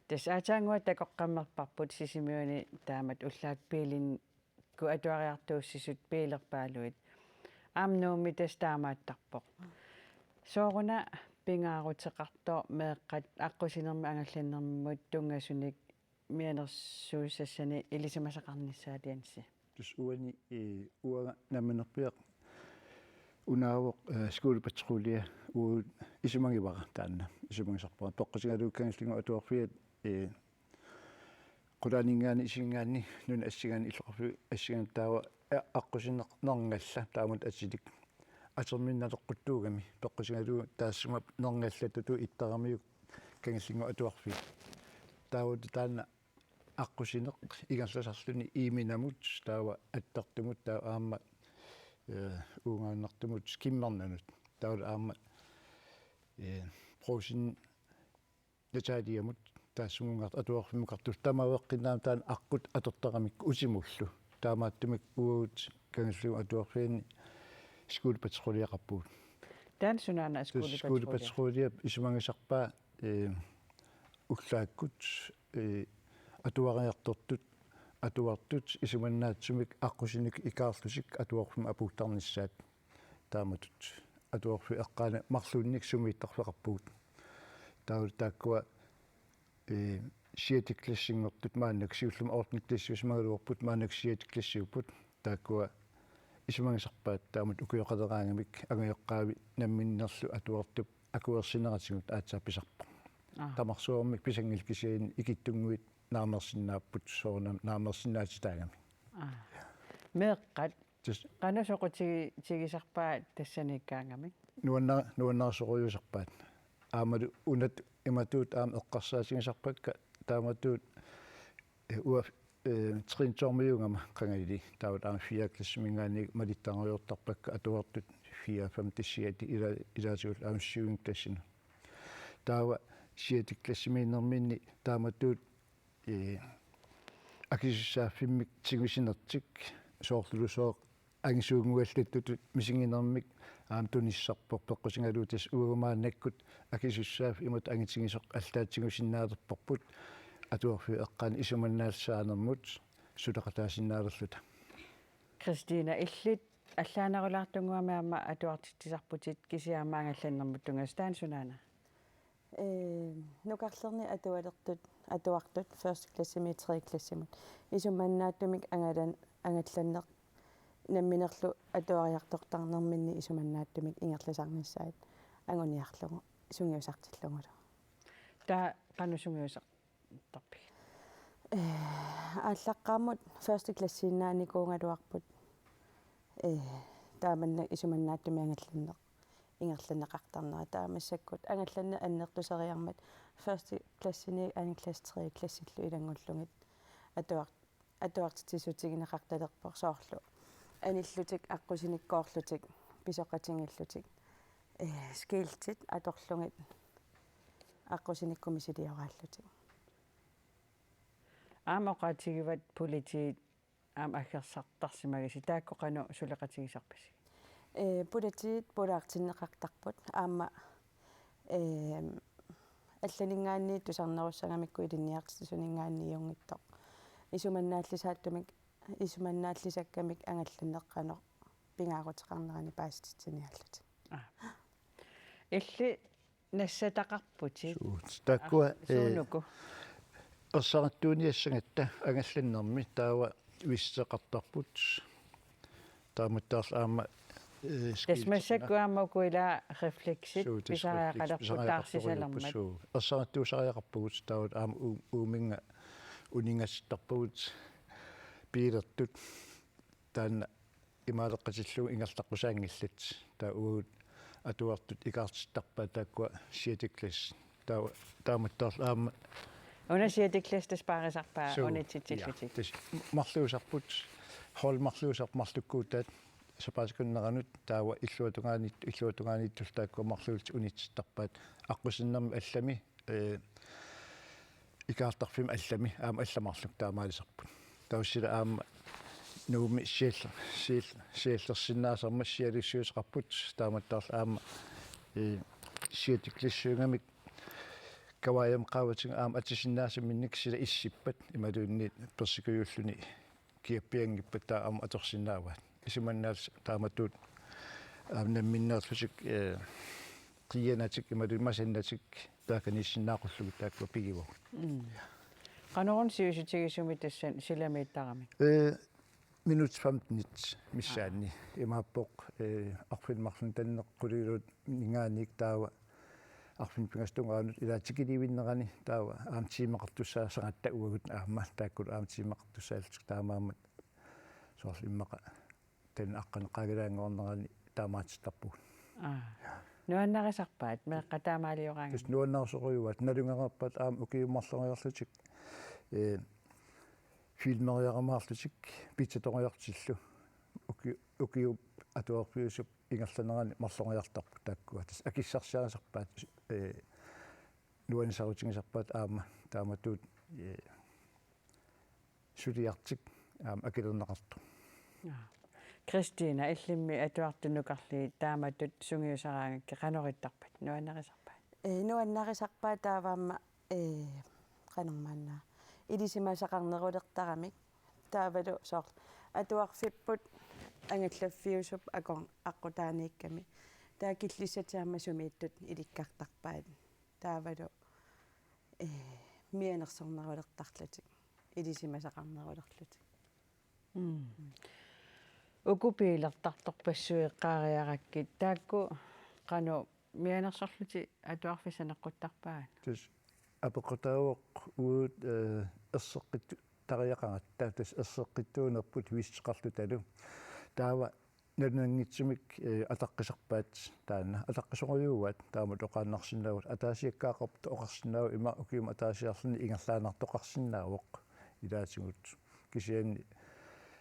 Tassa aatsaannguaq takoqqammerparput Sisimiuni taamatut ullaat biilikkut atuariartuussisut biilerpaaluit. Aamma Nuummi tassa taamaattarpoq. Sooruna pingaaruteqartoq meeqqat aqqusinermi angallannermut tunngasunik mianersuussassani ilisimasaqarnissaat, Jensi? Tassa uani, eh, uanga namminerpiaq unaavoq, eh, skolepatruljea uagut isumagivara taanna. Isumagisarpara. Peqqutigalugu Kangerlunnguup Atuarfiata, eh, qulaaninngaanniit isiginngaanniit nunap assigiinngitsunik illoqarfiup assigiinngitsunik taava, eh, aqqusinerngalla taamatut atilik atorminnik naleqquttuugami peqqutigalugu taassuma nerngallatuutut ittaramiuk Kangerlunnguup Atuarfik. Taava taanna aqqusineq ingerlasarluni iiminamut taava attartumut taava aamma, eh, uugaannartumut kimmernanut. Taava aamma, eh, Brugsen Nataliamut taassunnguunniit atuarfimmukartut tamaveqqinnaam taanna aqqut atortaramikku utimullu. Taamaattumik uagut Kangerlunnguup Atuarfiani skolepatruljaqarpugut. Taanna sunaana? Tassa skolepatruljea. Skolepatruljap isumagisarpaa, eh, ullaakkut, eh, atuariartortut, atuartut isumannaatsumik aqqusineq ikaarlutik atuarfimmut apuuttarnissaat. Taamatut atuarfiup eqqaani marluunnik sumiittarfeqarpugut. Taava taakkua, eh, sjette klassinngortut maannakkut, siullermik ottende klassiusimagaluarput, maannakkut sjette klassiupput. Taakkua isumagisarpaat taamatut ukioqaleraangamik angajoqqaavi namminnerlu atuartup akuersineratigut aatsaat pisarpoq. Aa. Tamarsuarmik pisanngillat kisianni ikittunnguit naammassinnaapput, soorunami naammassinnaatitaagami. Aa. Meeqqat Tassa qanoq soqutigi-, tigisarpaat tassaniikkaangamik? Nuanna-, nuannarisorujussuusarpaat. Aammalu unat imatut aamma eqqarsaatigisarpakka taamatut, eh, uanga, eh, trin to-miugama qangali taava aamma fjerde klassiminngaanniit malittariartortarpakka atuartut fjerde, femte, sjette ila-, ilaatigut aamma syvende klassini. Taava sjette klassimiinnerminni taamatut, eh, akisussaaffimmik tigusinertik soorlulusooq angisuunnguallattutut misiginermik aamma tunissarpoq peqqutigalugu tassa uagut maannakkut akisussaaffik imatut angitigisoq allaat tigusinnaalerparput atuarfiup eqqaani isumannaallisaanermut suleqataasinnaalerluta. Kristina, illit allaanerulaartunnguamik aamma atuartitsisarputit kisianni aamma angallannermut tunngasut, taanna sunaana? Ee, nukarlerni atualertut, atuartut første klassimiit tredje klassimut. Isumannaatsumik angalan-, angallanneq namminerlu atuariartortarnerminni isumannaatsumik ingerlasarnissaat anguniarlugu sungiusartillugulu. Taava qanoq sungiusartarpigit? Ee, aallaqqaammut første klassiinnaanikuugaluarput. Ee, taamannak isumannaatsumik angallanneq ingerlanneqartarnera, taava massakkut angallanneq annertuseriarmat første klassini anden klasse tredje klassillu ilanngullugit atuar-, atuartitsissutigineqartalerpoq, soorlu anillutik aqqusinikkoorlutik pisoqatigiillutik, eh, skiltit atorlugit aqqusinikkumik misilioraallutik. Aamma oqaatigivat politiit aamma aggersartarsimagisi, taakku qanoq suleqatigisarpisi? Ee, politiit pulaartinneqartarput aamma, ee, allaninngaanniit tusarnerussagamikku ilinniartitsisunninngaanniit ajunngitsoq. Isumannaallisaatsumik, isumannaallisakkamik angallanneq qanoq pingaaruteqarnerani paasititsiniaallutik. Aa. Illit nassataqarputit? Suu, taakkua, ah, eh, suunuku? Ersarittuuniassagatta angallannermi taava visiteqartarput. Taamattaarlu aamma, eh, tassa skills-, massakkut aamma uku ila refleksit, suu, tassa pisariaqalerput, refleks-, pisariaqarporujupput, taarsisalermat. Suu. Ersarittuusariaqarpugut taava aamma uu-, uuminnga uninngatittarpagut biilertut. Taanna imaaleqqatillugu ingerlaqqusaanngillat. Taava uagut atuartut ikaartittarpaat taakkua sjette klasse. Taava taamattaarlu aamma. Una sjette klasse tassa paarisarpaat. Suu, unitsitsillutik. Ja, tassa marluusarput, hold marluusarput marlukkuutaat sapaatip akunneranut taava illuatungaaniit-, illuatungaaniittullu taakkua marluullutik unitsittarpaat aqqusinermi allami, eh, ikaartarfimmi allami aamma allat marluk taamaalisarput. Taava sila aamma Nuummi sial-, sial-, siallersinnaasarmat sialiussiuteqarput, taamattaarlu aamma, eh, sjette klassiugamik kavaajamik qaavatigut aamma atisinnaasaminnit sila issippat imaluunniit persikujulluunniit kiappianngippat taava aamma atorsinnaavaat. Isumannaat taamatut aamma namminneerlutik, eh, qianatik imaluunniit masannatik taakaniissinnaaqqullugit taakkua pigivagut. Mm. Qanoruna sivisutigisumik tassani silamiittaramik? Ee, minut femtenit missaanni. Imaappoq, ee, arfineq-marlunut tanneq qulingiluat ningaaniit taava arfineq-pingasut tungaanut ilaa tikilivinnerani taava aamma tiimeqartussaassagatta uagut aamma taakkulu aamma tiimeqartussaallutik taamaammat soorlu immaqa taanna aqqaneq-qaangilaanngornerani taamaatittarpugut. Aa. Nuannarisarpaat meeqqat taamaalioraangamik? Tassa nuannarisorujuaat nalunngereerpaat aamma ukiut marloriarlutik, ee, filmeriarumaarlutik pitsatoriartillu. Uki-, ukiup atuarfiusup ingerlanerani marloriartarput taakkua. Tassa akissarsiarisarpaat, ee, nuannisarutigisarpaat aamma taamatut, ee, suliartik aamma akilerneqartoq. Aa. Kristina, illimmi atuartut nukarliit taamatut sungiusaraangakkit qanoq ittarpat? Nuannarisarpat? Ee, nuannarisarpaat taava aamma, ee, qanormaanna ilisimasaqarnerulertaramik taavalu soorlu atuarfipput angallaffiusup akor-, aqqutaaniikkami taava killissatit aamma sumiittut ilikkartarpaat taavalu, ee, mianersornerulertarlutik ilisimasaqarnerulerlutik. Mm. Uku biilertartorpassuit eqqaariarakkit taakku qanoq mianersorlutik atuarfissat neqquttarpaat? Tassa apeqqutaavoq uagut, ee, erseqqittariaqaratta, tassa erseqqittuunerput visiteqarlutalu. Taava nalunanngitsumik, ee, ataqqisarpaat taanna. Ataqqisorujuuaat taamatut oqaannarsinnaavugut. Ataasiakkaaqarput oqarsinnaavugut ima ukiumut ataasiarluni ingerlaannartoqarsinnaavoq ilaatigut. Kisianni,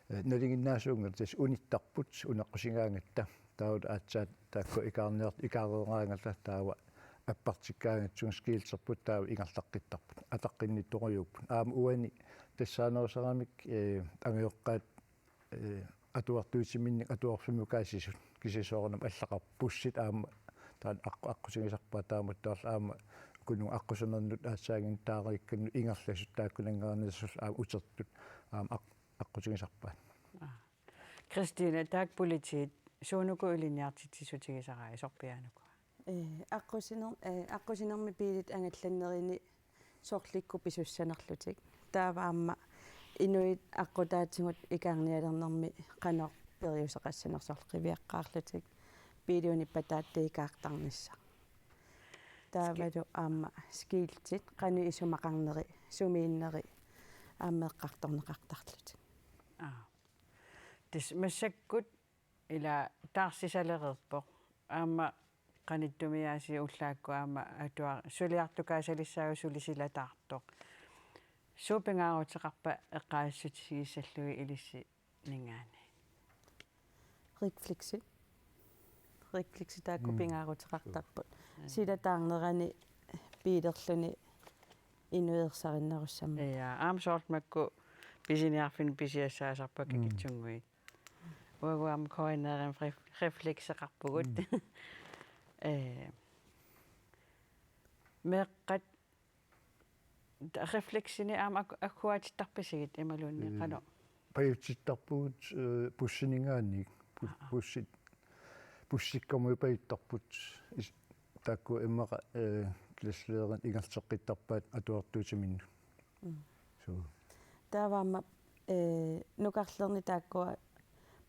ee, nalinginnaasuunngilaq tassa unittarput uneqqusigaangatta. Taava aatsaat taakku ikaarniart-, ikaareraangata taava appartikkaangatsigu skilterput taava ingerlaqqittarput. Ataqqinnittorujuupput. Aamma uani tassaanerusaramik, ee, angajoqqaat, ee, atuartuutiminnik atuarfimmukaasisut kisianni soorunami allaqarput bussit aamma taanna aqqu-, aqqutigisarpaat taamatut taava aamma ukununga aqqusinernut aatsaannguaq taariikkannut ingerlasut taakkunanngaanneersuullu aamma utertut aamma aq-, aqqutigisarpaat. Aa. Kristina, taakku politiit suunuku ilinniartitsissutigisarai sorpiaanuku? Ee, aqqusiner-, ee, aqqusinermi biilit angallannerini sorlikkut pisussanerlutik. Taava aamma inuit aqqutaatigut ikaarnialernermi qanoq periuseqassanersoq qiviaqqaarlutik biiliunippat taattiikaartarnissaq. Taavalu aamma skiltit qanoq isumaqarneri, sumiinneri aamma eqqartorneqartarlutik. Aa. Tassa massakkut ila taarsisalereerpoq. Aamma qanittumiaasiit ullaakkut aamma atua-, suliartukaasalissaavoq suli silataartoq. Suut pingaaruteqarpat eqqaasitsissutigissallugu ilissi ningaani? Refleksit. Refleksit taakku mm. pingaaruteqartarput. Mm. Silataarnerani biilerluni inuit ersarinnerussammata. Ja, aamma soorlu makku pisiniarfinni pisiassaasarpakka mm. kikitsunnguit. Uagut aamma K N R-imi ref-, reflekseqarpugut. Mm. Ee, meeqqat refleksinik aamma ak-, agguaatittarpisigit imaluunniit mm. qanoq? Pajutittarpugut, ee, bussiningaanniit. Bu-, aa. Bussit, bussikkamui pajuttarput. Is-, taakku immaqa, ee, klasselærerinut ingerlateqqittarpaat atuartuutiminnut. Mm. Suu. Taava aamma, ee, nukarlerni taakkua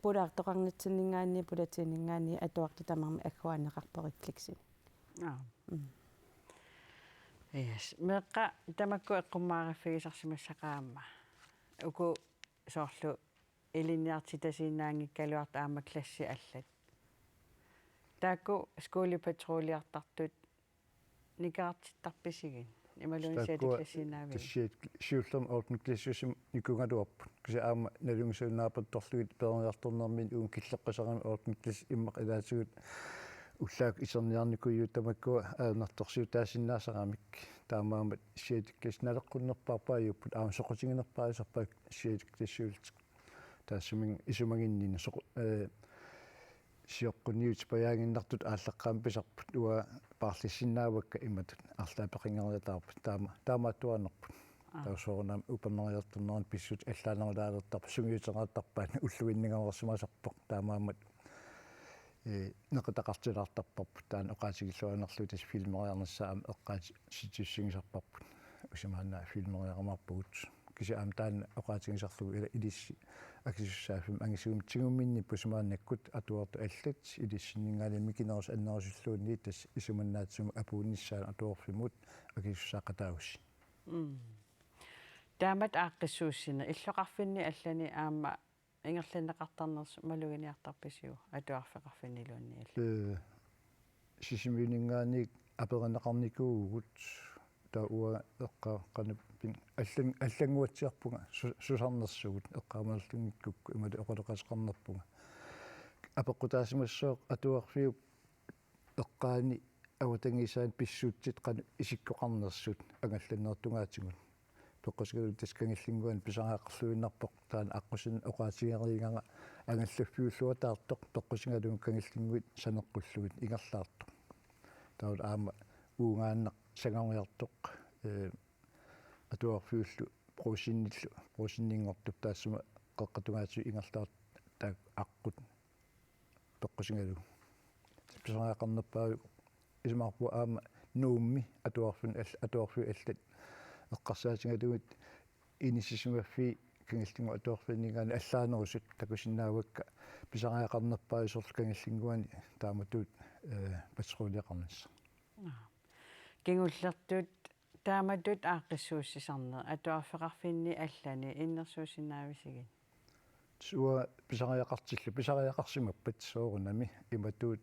pulaartoqarnitsinninngaanniit pulatiinninngaanniit atuartut tamarmik agguaanneqarput refleksit. Aa. Mm. Yes. Meeqqat tamakku eqqummaariffigisarsimassaqaat aamma. Uku soorlu ilinniartitasiinnaanngikkaluartut aamma klassit allat. Taakku skolepatruljertartut nikerartittarpisigit imaluunniit siete klassiinnaavigit? Tassa siete kl-, siullermik ottende klassiusumik nikugaluarput. Kisianni aamma nalunngisunnaarpattorlugit peroriartornerminni uunga killeqqisarami ottende klassi immaqa ilaatigut ullaakkut iserniarnikuujuit tamakkua ajornartorsiutaasinnaasarmata. Taamaammat siete klassi naleqqunnerpaarpaajupput aamma soqutiginerpaasarpaat siete klassiullutik. Taassuma isumaginninneq soqu-, ee, sioqqunniutipajaanngiinnartutut aallaqqaammut pisarput uanga paarlissinnaavakka imatut arlaat peqanngeriataarput taama, taamaattuarnerput. Aa. Taava soorunami upernariartornerani pissutsit allaanerulaalertarput sungiuteqartarpaat ulluinnangaarsimasarpoq taamaammat Ee, neqitaqartilaartarparput taanna oqaatigilluaannarlugu tassa filmeriarnissaa aamma eqqaasitsissutigisarparput. Usimaanna filmeriarumaarpugut. Kisianni aamma taanna oqaatigisarlugu ila ilissi akisussaaffimmut angisuumik tigumminnippoq usimaannakkut atuartut allat ilissinninngaanniit mikinerusut annerusulluunniit tassa isumannaatsuumik apuunnissaanut atuarfimmut akisussaaqataavusi. Mm. Taamatut aaqqissuussineq illoqarfinni allani aamma ingerlanneqartarnersut maluginiartarpisiuk atuarfeqarfinniluunniit allat? Ee, Sisimiuninngaanniit aperineqarnikuuvugut taava uanga eqqaaqanuppin allan-, allannguatsiarpunga su-, susarnersugut eqqaamallunngikkukku imaluunniit oqaloqateqarnerpunga. Apeqqutaasimassooq atuarfiup eqqaani avatangiisaani pissutsit qanoq isikkoqarnersut angallannerup tungaatigut. Peqqusigalugu tassa Kangillinnguani pisariaqarluinnarpoq taanna aqqusineq oqaatigereerara angallaffiulluataartoq peqqusigalugu Kangillinnguit saneqqullugit ingerlaartoq. Taava aamma uugaannaq sangoriartoq, ee, atuarfiullu Brugsenillu, Brugseninngortup taassuma qeqqata tungaatigut ingerlaartoq taakku aqqut peqqusigalugu. Pisariaqarnerpaajuvoq isumaqarpunga aamma Nuummi atuarfin-, al-, atuarfiup allat eqqarsaatigalugit inissisimaffii Kangillinnguup Atuarfianninngaanniit allaanerusut takusinnaavakka pisariaqarnerpaajusorlu Kangillinnguani taamatut, ee, patruljeqarnissaq. Aa. Kingullertut taamatut aaqqissuussisarneq atuarfeqarfinni allani innersuussinnaavisigut? Uanga pisariaqartillugu, pisariaqarsimappat soorunami imatut,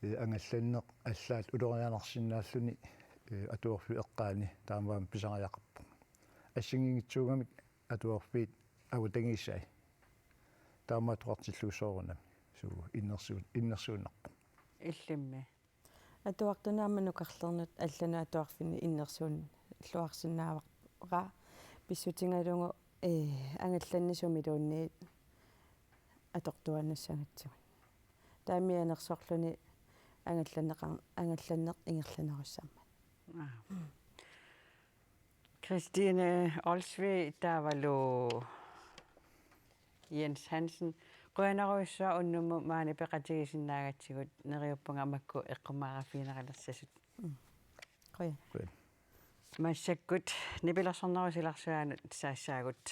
ee, angallanneq allaat ulorianarsinnaalluni, ee, atuarfiup eqqaani taamaammat pisariaqarpunga. Assigiinngitsuugamik atuarfiit avatangiisai. Taamaattoqartillugu soorunami. Suu, innersuun-, innersuunnarpoq. Illimmi? Atuartunut aamma nukarlernut allanut atuarfinni innersuun-, -lluarsinnaavara pissutigalugu, ee, angallanneq sumiluunniit atortuaannassagatsigit. Taava mianersorluni angallanneqar-, angallanneq ingerlanerussammat. Aa. Christine Olsvig taavalu Jens Hansen. Qujanarujussuaq unnummut maani peqatigisinnaagatsigut, neriuppunga makku eqqumaaraffigineqalersasut. Mm. Qujan. Qujan. Massakkut nipilersornerup silarsuaanut saassaagut.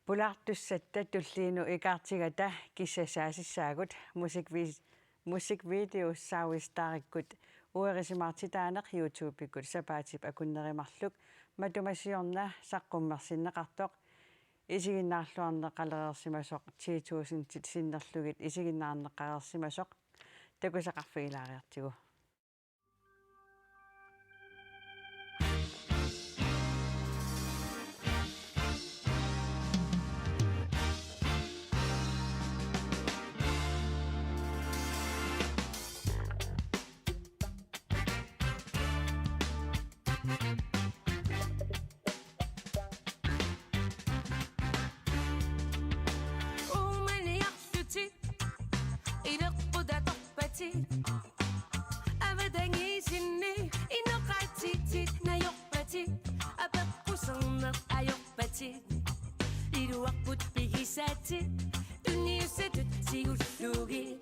Pulaartussatta tulliinut ikaartigata kissasaasissaagut musikvi-, musikvideo Sawi Starikkut uerisimaartitaaneq YouTubekkut sapaatip akunneri marluk matuma siorna saqqummersinneqartoq isiginnaarluarneqalereersimasoq ti tusindit sinnerlugit isiginnaarneqareersimasoq takusaqarfigilaariartigu. Uumaniarlutit ileqqutatorpatit, avatangiisinni inoqatitit najorpatit, apeqquserneq ajorpatit, iluarput pigisaatit tunniussatut tigullugit,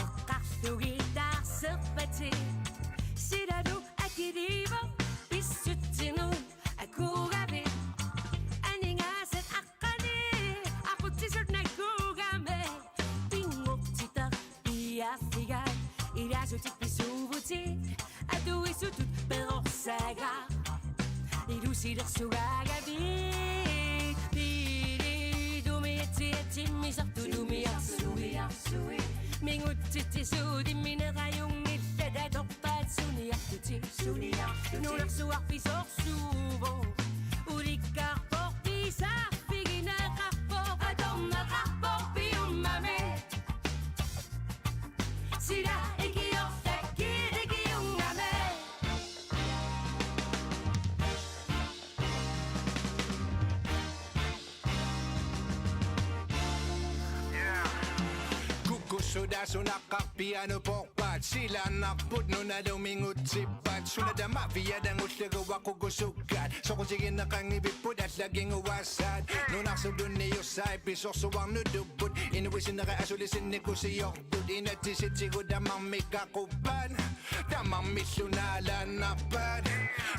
eqqarlugit taarserpatit, silalu akiliivoq pissutsinut akuugavit, aningaasat aqqaneq aqutsisut nakuugami, pinngortitaq piaarfigaat ilaasutit pisuuvutit, atuisutut perorsagaat ilusilersugaagavit, piilit umiatsiatsimmisartut umiarsuit, mingutsitsisuut imminerajunngillat atorpaat suniarlutit, suniarlutit, nunarsuarfisoorsuuvoq, ulikkaarpoq, pisarfigineqarpoq, atorneqarpoq piummami, sila ikiortakkiit ikiunngami. Sunaqqarpianuporpaat silaannarput nunalu mingutsippat suna tamaviat angullugu aqukusukkaat soqutigineqanngivipput allaginguaassaat nunarsup tunniussai pisorsuarnutupput inuit sinnera asulisinnik kusiortut inatsisitigut tamarmik aquppaat tamarmillu naalaannarpaat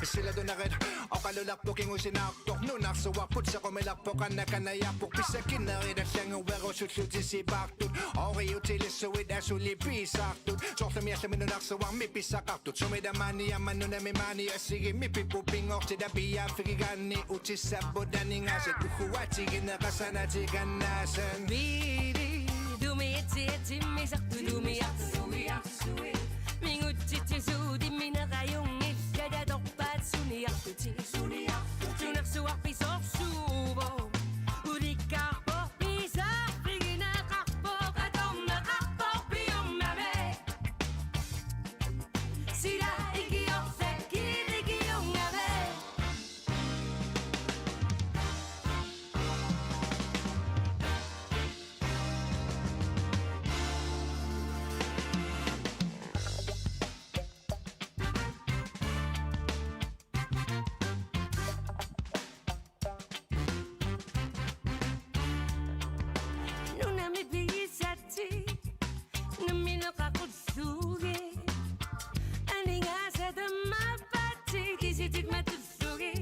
silatunerit oqalulerpoq kingusinaartoq nunarsuarput sequmilerpoq qanakanajarpoq pissakinnerit allanguerusullutik sipaartut ooriutilissuit asuli piisaartut soorlumi allami nunarsuarmi pissaqartut sumi tamaani aamma nunami maani assigiimmik pipput pinngortitaq piiaaffigigaanni utissapput aningaasat uhuatigineqasanatik annaasaat. Piili tumiatsiatsimmisartut tumiarsuiarsuit mingutsitsisuut imminerajunngillat atorpaat suniartutit suniartutit nunarsuaq pisorsuuvoq ulikkaarpoq piisaarfigineqarpoq atorneqarpoq piummami sila ikiortakkiit ikiunngami. Nunami pigisatsi nammineq aqullugu aningaasat tammaappatsi kisitit matullugu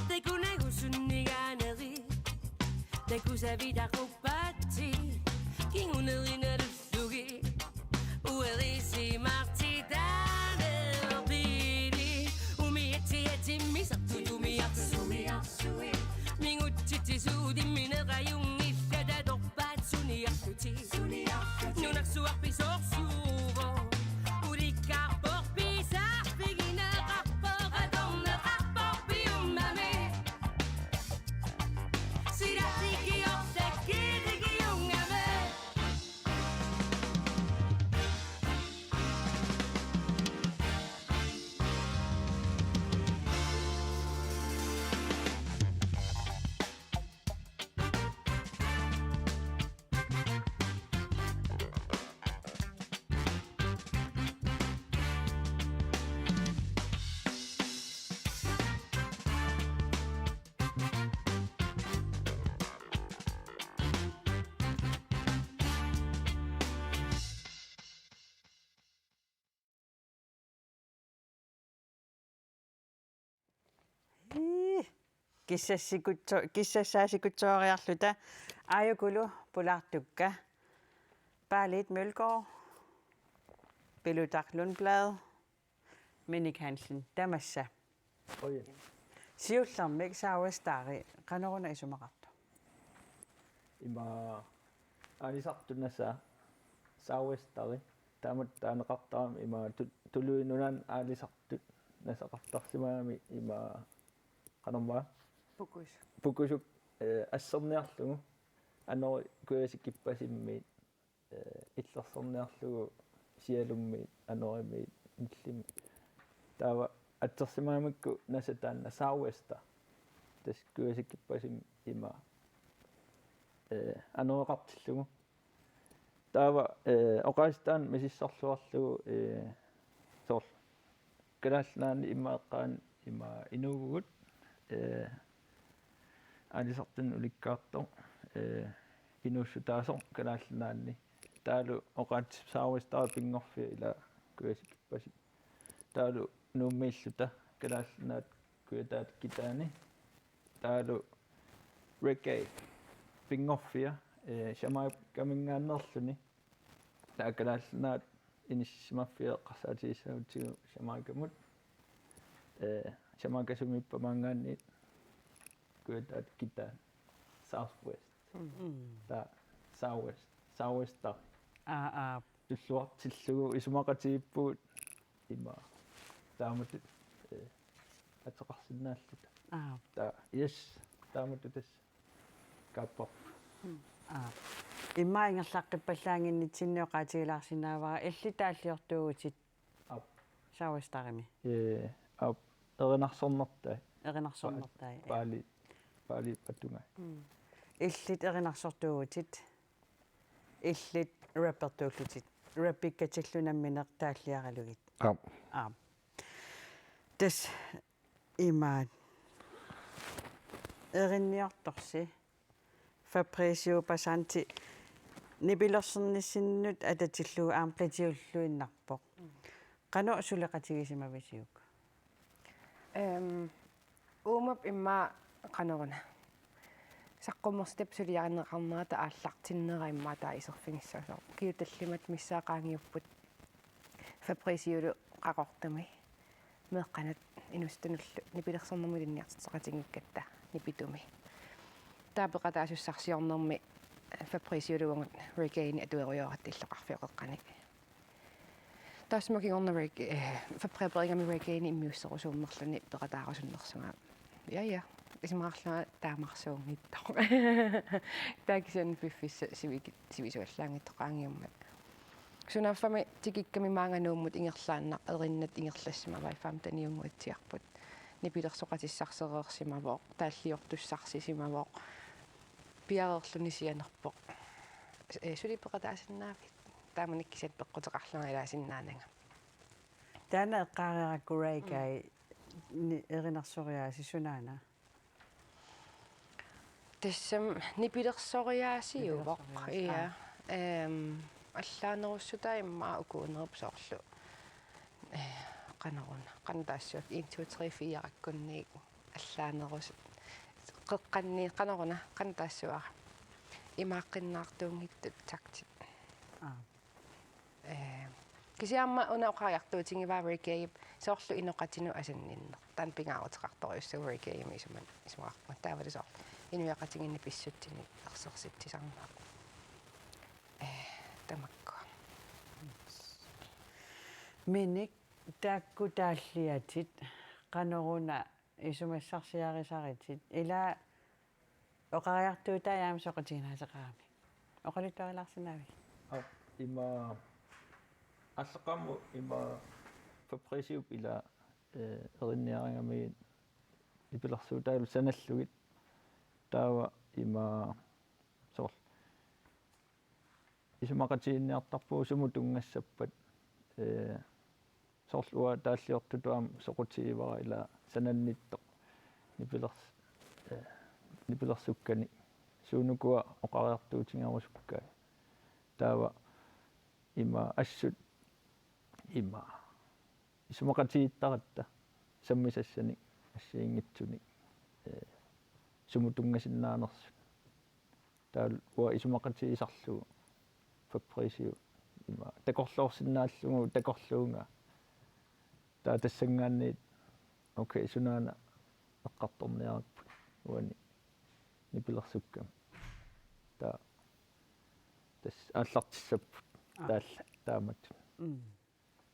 takunagusunnigaaneri takusavit aquppatsi kingunerinalullugu uerisimartitaaneq piili umiatsiatsimmisartut tumiarsuiarsuit mingutsitsisuut imminerajunngillat atorpaat suniartutit nunarsuaq pisorsuuvoq ulikkaarpoq piisaarfigineqarpoq atorneqarpoq piummami sila ikiortakkiit ikiunngami. Ii, kissassikutso-, kissassaasikutsooriarluta aajukulu pulaartukka. Paalit Mølgaard, Pilutaq Lundblad, Minik Hansen, tamassa. Oj. Siullermik Southwesteri qanoruna isumaqartoq? Ima aalisartut nasaa Southwesteri. Taamatut taaneqartarami ima tu-, Tuluit Nunaannut aalisartut nasaqartarsimagami ima qanormaa Pukusuk. Pukusuk, eh, asserniarlugu anori kujasikippasimmiit, eh, illersorniarlugu sialummiit anorimiit nillimiit. Taava atsersimagamikku nasa taanna Southwester. Tassa kujasikippasimmi ima, eh, anoreqartillugu. Taava, eh, oqaaseq taanna misissorluarlugu, eh, soorlu Kalaallit Nunaanni ima eqqaani ima inuuvugut, eh, aalisartunut ulikkaartoq, eh, inuussutaasoq Kalaallit Nunaanni. Taavalu oqaatsip Southwesteri pinngorfia ila kujasikippasimmi. Taavalu Nuummiilluta Kalaallit Nunaat kujataata kitaani. Taavalu reggae pinngorfia, eh, Jamaicaminngaanneerluni. Taava Kalaallit Nunaat inissisimaffia eqqarsaatigissagutsigit Jamaikamut. Eh, Jamaica sumiippamaanngaanniit kujataata kitaani. Southwest. Mm. Taava Southwest. Southwester. Aa, aa. Tulluartillugu isumaqatigiippugut ima. Taamatut, eh, ateqarsinnaalluta. Aa. Taava, yes, taamatut tassa. Kaapparput. Mm. Aa. Immaqa ingerlaqqippallaannginnitsinni oqaatigilaarsinnaavara illit taalliortuugutit. Aap. Southwesterimi. Ee, aap, erinarsornertai. Erinarsornertai, ja. Paali, paali patungai. Mm. Illit erinarsortuugutit. illit rappertuullutit. Rappikkatillu nammineq taalliaralugit. Aap. Aap. Tassa imaat. Erinniortorsi. Fabrizio Passanti nipilersornissinnut atatillugu aamma qitiulluinnarpoq. Qanoq suleqatigisimavisiuk? Ehm, uumap immaqa qanoruna. Saqqummersitap suliarineqarnerata aallartinnera immaqa taava iserfigissasoq. Ukiut tallimat missaat qaangiupput Fabriciolu Qaqortumi meeqqanut inuusuttunullu nipilersornermut ilinniartitseqatigiikkatta Nipitumi. Taava peqataasussarsiornermi Fabriciolu uagut Regain atuerujoratta illoqarfioqeqqani. Taassuma kingorna Reg-, eh, Fabriceqarami Regain immiusserusuunnerluni peqataarusunnersunga. Ja, ja. Isumaqarlunga taamarsuunngitsoq. Taava kisianni piffissaq sivik-, sivisuallaanngitsoq qaangiummat. Sunaaffami tikikkami maanga Nuummut ingerlaannaq erinnat ingerlassimavai femteniunnguatsiarput. Nipilersoqatissarsereersimavoq, taalliortussarsisimavoq. Piareerluni sianerpoq. Eh, suli peqataasinnaavit? Taamanikkut kisianni peqquteqarlunga ilaasinnaananga. Taanna eqqaareerakku Ray Guy ni-, erinarsoraasi sunaana? Tassami nipilersoriaasiuvoq. Nipilersoriaasi-, ja. Aa. Ehm, allaanerussutaa immaqa ukuunerup soorlu. Eh, qanoruna, qanoq taassuma, en, to, tre, fire-kkunniit allaanerus-, qeqqanni, qanoruna, qanoq taassavara. Imaaqqinnaartuunngitsut taktit. Aa. Eh, kisianni aamma una oqariartuutigivaat Ray Guy-p soorlu inoqatinut asanninneq. Taanna pingaaruteqartorujussuuvoq Ray Guy-mi isuman-, isumaqarpunga. Taavalu soorlu inuiaqatigiinni pissutsinik ersersitsisarneq. Eh, tamakkua. Minik, taakku taalliatit qanoruna isumassarsiarisaritit? Ila oqariartuutai aamma soqutiginaateqarami. Oqaluttuarilaarsinnaavigit? Aap, ima aallaqqaammut ima Fabriciup ila, eh, erinniarigamigit nipilersuutaalu sanallugit. Taava ima soorlu isumaqatigiinniartarpugut sumut tunngassappat, ee, soorlu uanga taalliortutut aamma soqutigivara ila sanannittoq nipilers-, ee, nipilersukkanik suunukua oqariartuutigerusukkai. Taava ima assut ima isumaqatigiittaratta sammisassanik assigiinngitsunik, ee, sumut tunngasinnaanersut. Taava uanga isumaqatigisarlugu Fabriciu ima takorloorsinnaallugu takorluunga. Taava tassanngaanniit okay sunaana eqqartorniarput uani nipilersukkami. Taava tassa aallartissapput. Aa. Taalla taamatut. Mm.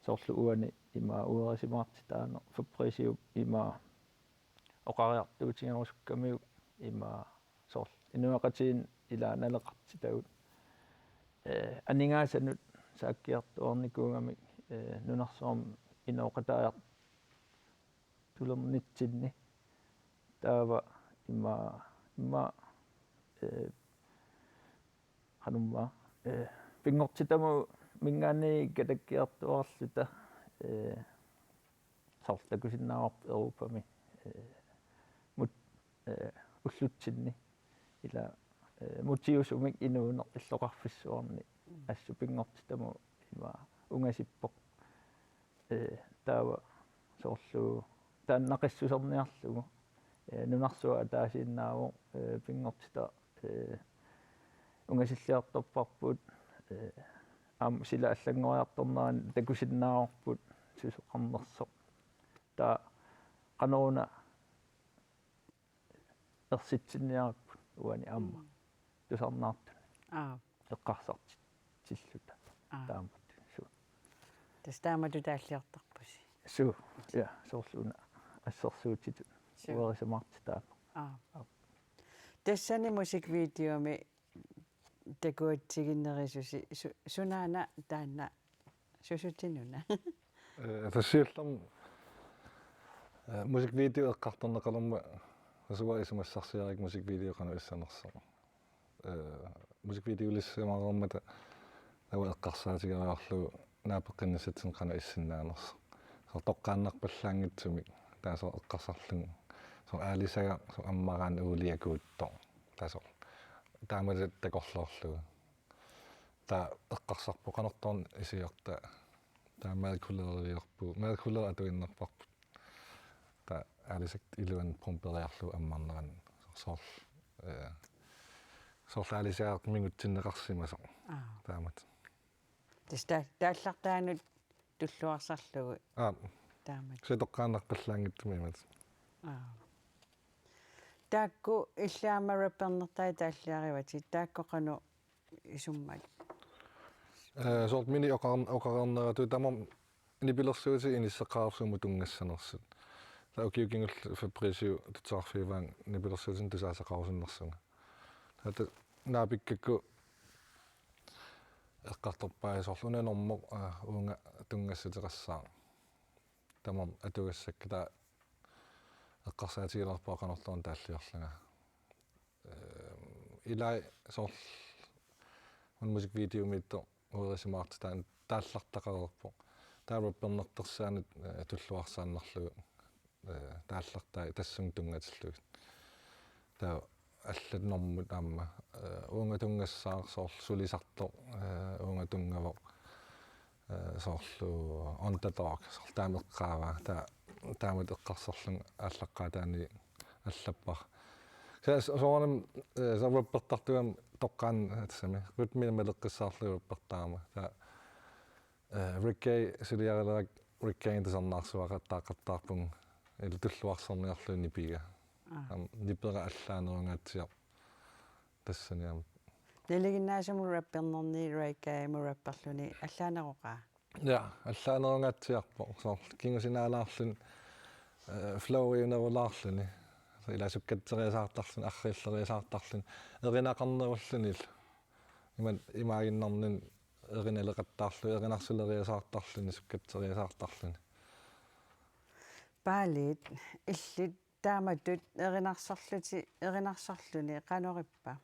Soorlu uani ima uerisimaartitaaneq Fabriciup ima oqariartuutigerusukkamiuk ima soorlu inuiaqatigiinni ila naleqartitagut, eh, aningaasanut saakkiartuaarnikuugamik, eh, nunarsuarmi inooqataajartulernitsinni. Taava ima, ima, eh, qanormaa, eh, Pinngortitamuminngaanniit katakkiartuaarluta, eh, soorlu takusinnaavarput Europami, eh, mut-, eh, ullutsinni ila, eh, mutiusumik inuuneq illoqarfissuarni. Mm. Assut Pinngortitamut ima ungasippoq. Eh, taava soorlu taanna naqissuserniarlugu, eh, nunarsuaq ataasiinnaavoq, eh, Pinngortitaq, eh, ungasilliartorparput, eh, aamma sila allanngoriartornerani takusinnaavarput susoqarnersoq. Taava qanoruna ersitsinniarput uani aamma. Mm. Tusarnaartuni. Aap. Eqqarsartilluta. Aap. Taamatut. Suu. Tassa taamatut taalliortarpusi. Suu. Ja, soorlu una assersuutitut. Suu. Uerisimaartitaaneq. Aap. Aap. Tassani musikvideomi takuatsiginerisusi su-, sunaana taanna, susutinuna? Eh, tassa siullermik, eh, musikvideo eqqartorneqalermat, tassa uanga isumassarsiarikka musikvideo qanoq issanersoq. Eh, Musikvideolissimareermata taava eqqarsaatigeriarlugu naapeqqinnissatsinnut qanoq issinnaanersoq. Soorlu toqqaannarpallaanngitsumik taava soorlu eqqarsarlunga soorlu aalisagaq soorlu ammaraanni uuliakuuttoq. Taava soorlu taamatut takorloorlugu. Taava eqqarsarpoq qanortoq isiorta. Taava madkulleriorpu, madkulleri atuinnarparput. Taava aalisakkat iluanni pumperiarlugu ammarnerani. Soorlu, eh, soorlu aalisagaq mingutsinneqarsimasoq. Aa. Taamatut. Tassa taa-, taallartaanut tulluarsarlugu. Aa. Taamatut. Soorlu toqqaannarpallaanngitsumik imatut. Aa. Taakku illit aamma rappernertai taalliarivatit, taakku qanoq isummat? Eh, soorlu mini oqar-, oqareerneratut tamarmik nipilersuutit inisseqqaarsummut tunngassanersut. Taava ukiut kingulliit Fabrizio tutsarfiivaanga nipilersuutinik tusaasaqarusunnersunga. Taava naapikkakku eqqartorpai soorlu una normu, eh, uunga tunngassuteqassaaq. Tamarmik atugassakka taava eqqarsaatigilerpara qanorluunniit taalliorlunga. Ehm, ilai soorlu una musikvideomiittoq uerisimaartitaani taallartaqareerpoq. Taava rappernertersaanut, eh, tulluarsaannarlugu, eh, taallartai tassunga tunngatillugit. Taava allat normut aamma, eh, uunga tunngassaaq soorlu sulisartoq, eh, uunga tunngavoq, eh, soorlu Underdog, soorlu taama eqqaavaa, taava taamatut eqqarsarlunga aallaqqaataani allappara. Sa-, soorunami, eh, soorlu rappertartugami toqqaannaq tassami, rytmimik maleqqissaarlugu rappertarama. Taava, eh, reggae suliarilerakkit reggaenik tusarnaarsuaqattaaqattaarpunga, ilaa tulluarserniarlugu nipiga. Aa. Aamma nipera allaanerungaatsiarpoq. Tassani aamma. Nalinginnaasumik rappernerni reggaemut rapperluni allaaneroqaa? Ja, allaanerungaatsiarpoq. Soorlu kingusinaalaarluni, eh, flowiunerulaarluni. Ilaa sukkatseriasaartarluni, arriilleriasaartarluni. Erinaqarnerullunilu. Ima, imaaginnarnini erinaleqattaarluni, erinarsuleriasaartarluni, sukkatseriasaartarluni. Paaliit, illit taamatut erinarsorluti, erinarsorluni qanorippa?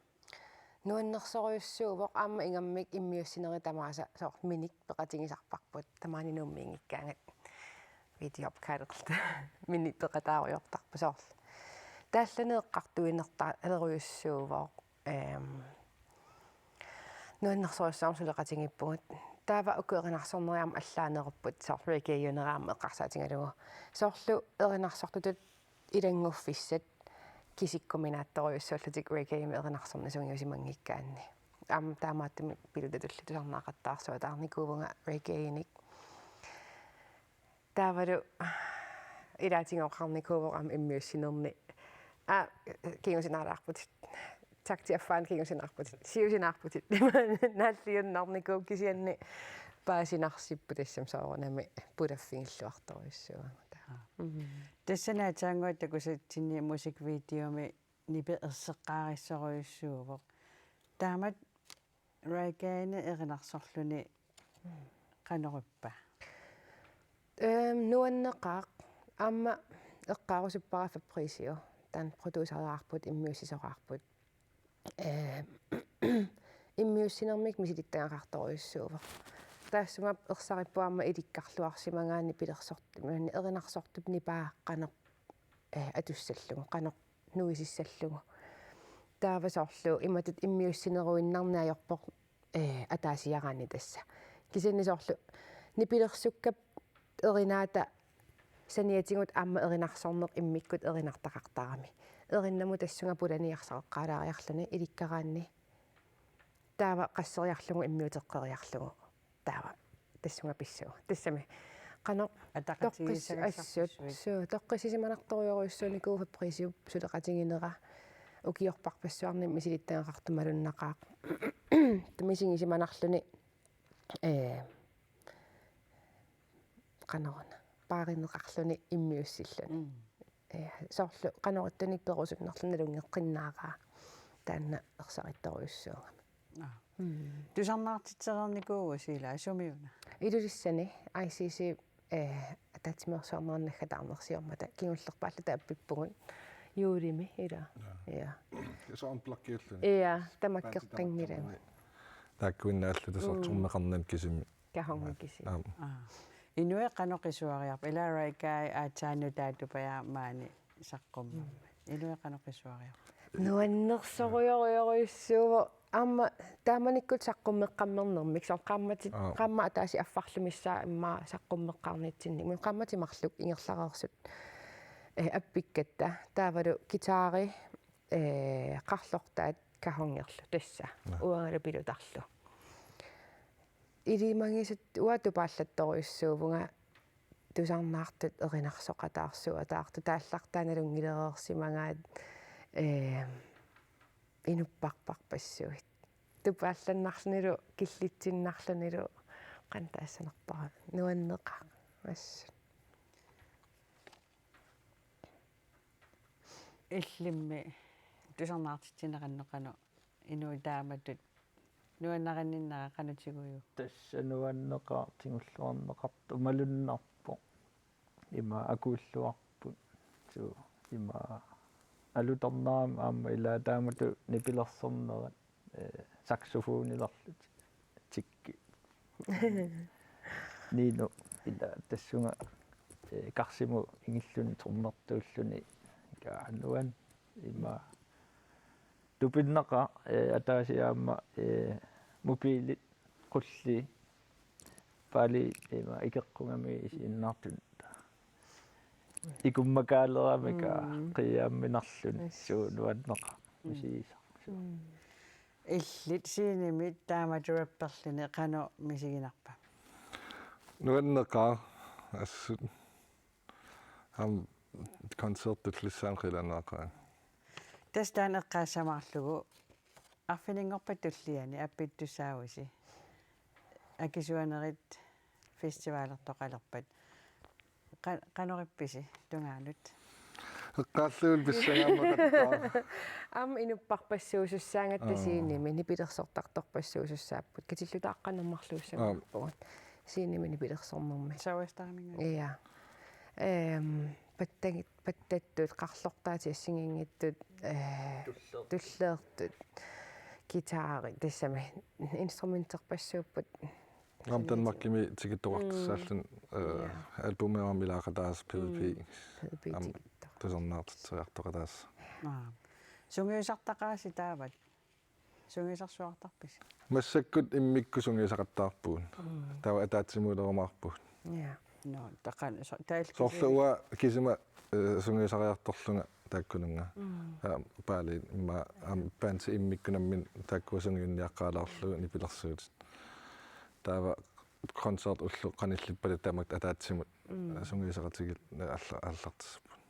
Nuannersorujussuuvoq, aamma ingammik immiussinerit tamaasa soorlu minik peqatigisarparput, tamaani Nuummiinngikkaangat videoopkalderluta minik peqataarujoortarpoq soorlu. Taallaneeqqartuinertalerujussuuvoq, ehm, nuannersorujussuarmik suleqatigiippugut. Taava uku erinarsorneri aamma allaanerupput, soorlu reggaeunera aamma eqqarsaatigalugu. Soorlu erinarsortutut ilannguffissat kisikkuminaattorujussuullutik reggaemi erinarsorneq sungiusimanngikkaanni. Aamma taamaattumik pillutatulli tusarnaaqattaarsuataarnikuuvunga reggaenik. Taavalu ilaatigut oqarnikuuvoq aamma immiussinerni. Aa, kingusinaalaarputit. Takti affaani kingusinaarputit. Siusinaarputit. Naalliunnarnikuuvoq kisianni paasinarsippoq tassami soorunami pulaffigilluartorujussuugatta. Aa. Mhm. Tassani aatsaannguaq takusatsinni musikvideomi nipi erseqqaarissorujussuuvoq. Taamatut reggaeni erinarsorluni qanorippa? Ehm, nuanneqaaq. Aamma eqqaarusuppara Fabrizio, taanna produceriarput, immiussisoraarput. Ehm, immiussinermik misilittagaqartorujussuuvoq. Taassuma ersarippoq aamma ilikkarluarsimagaanni pilersort-, erinarsortup nipaa qanoq, eh, atussallugu, qanoq nuisissallugu. Taava soorlu imatut immiussineruinnarneq ajorpoq, eh, ataasiaraanni tassa. Kisianni soorlu nipilersukkap erinaata saniatigut aamma erinarsorneq immikkut erinartaqartarami. Erinnamut tassunga pulaniarsaqaqqaalaariarluni ilikkaraanni. Taava qasseriarlugu immiuteqqeriarlugu. Taava tassunga pissugu. Tassami. Qanoq toqqis-, assut, ataqatigiissagassaarpassuit. Suu, toqqissisimanartorujorujussuunikuuvoq Fabrizio suleqatiginera ukiorpassuarni misilittagaqartoq malunnaqaaq. Misigisimanarluni, eh, qanoruna, paarineqarluni immiussilluni. Mm. Eh, soorlu qanoq ittunik perusunnerluni nalunngeqqinnaaraa taanna ersarittorujussuugami. Aa. Mm. Tusarnaartitsereernikuuvusi ilaa sumiuna? Ilulissani I C C, eh, ataatsimeersuarnerani naggataarnersiormata kingullerpaalluta appippugut. Juulimi ila. Ja. Ja. Soorlu unpluggiulluni. Ja, tamakkeqqinngilanga. Taakkuinnaalluta soorlu trommeqarnani kisimi. Kahonngi kisimi. Aamma. Aa. Inuit qanoq qisuariarput? Ila Raikai aatsaannut taatupajaa maani saqqummermat. Inuit qanoq qisuariarput? Nuannersorujorujorujussuuvoq. Aamma taamanikkut saqqummeqqammernermik, soorlu qaammatit, Aa. qaammat ataaseq affarlu missaa immaqa saqqummeqqaarnitsinni. Mut qaammatit marluk ingerlareersut, eh, appikkatta. Taavalu guitari, eh, qarlortaat kahongerlu tassa. Aa. Uangalu pilutarlu. Ilimagisat uanga tupaallattorujussuuvunga tusarnaartut erinarsoqataarsuataartut taallartaa nalunngilereersimagaat, eh, inupparparpassuit. Tupaallannarlunilu, killitsinnarlunilu, qanoq taassanerpara, nuanneqaaq assut. Illimmi tusarnaartitsineqarneq qanoq inuit taamatut nuannarinninnera qanoq tiguiuk? Tassa nuanneqaaq tigulluarneqartoq malunnarpoq. Ima akuilluarput. Suu, ima alutornarami aamma ila taamatut nipilersornerat, eh, saxofonilerlutik. Tikki. Nino ila tassunga, eh, karsimut ingilluni trommertuulluni. Kaanuan ima tupinnaqaaq, eh, ataaseq aamma, eh, mobilit qullii. Paali ima ikeqqugami isiginnaartut. Ikummakaaleramik Mm. qiiaamminarluni. Yes. Suu nuanneqaaq. Mm. Misigisaq. Suu. Mm. Illit scenemik taamatut rapperluni qanoq misiginarpa? Nuanneqaaq assut. Aamma koncertit tullissaat qilanaaqaat. Tassa taanna eqqaassamaarlugu arfininngorpat tulliani appittussaavusi. Akisuanerit festivalertoqalerpat. Qa-, qanorippisi tungaanut? Eqqaallugulu pissangaammaqattaaq. Aamma inupparpassuusussaagatta Aa. scenemi nipilersortartorpassuusussaapput. Katillutaaqqanermarluussaguarpugut. Aa. Scenemi nipilersornermi. Savvastarminngaanniit. Ja. Ehm, pattagit, pattattut, qarlortaatit assigiinngitsut, eh, Tulleertut. tulleertut, guitari, tassami instrumenterpassuupput. Aamma Danmarkimi tikittoqartussaalluni, Mm. eh, Ja. albumimi aamma ilaaqataasut P V P. Mm. P V P Aamma tikittoq. tusarnaartitseriartoqataasut. Aa. Sungiusartaqaasi taavat? Sungiusarsuartarpisi? Massakkut immikkut sungiusaqattaarpugut. Mm. Taava ataatsimuulerumaarpugut. Ja. Nå, taqan-, so-, taal-, Soorlu uanga kisima, eh, sungiusariartorlunga taakkununnga. Mm. Aamma Paaliit immaqa aamma bandit immikkut nammineq taakkua sungiunniaqqaalaarlugu nipilersuutit. Taava koncert ulloq qanillippallu tamatta ataatsimut Mm. sungiusaqatigiit alla-, aallartissapput.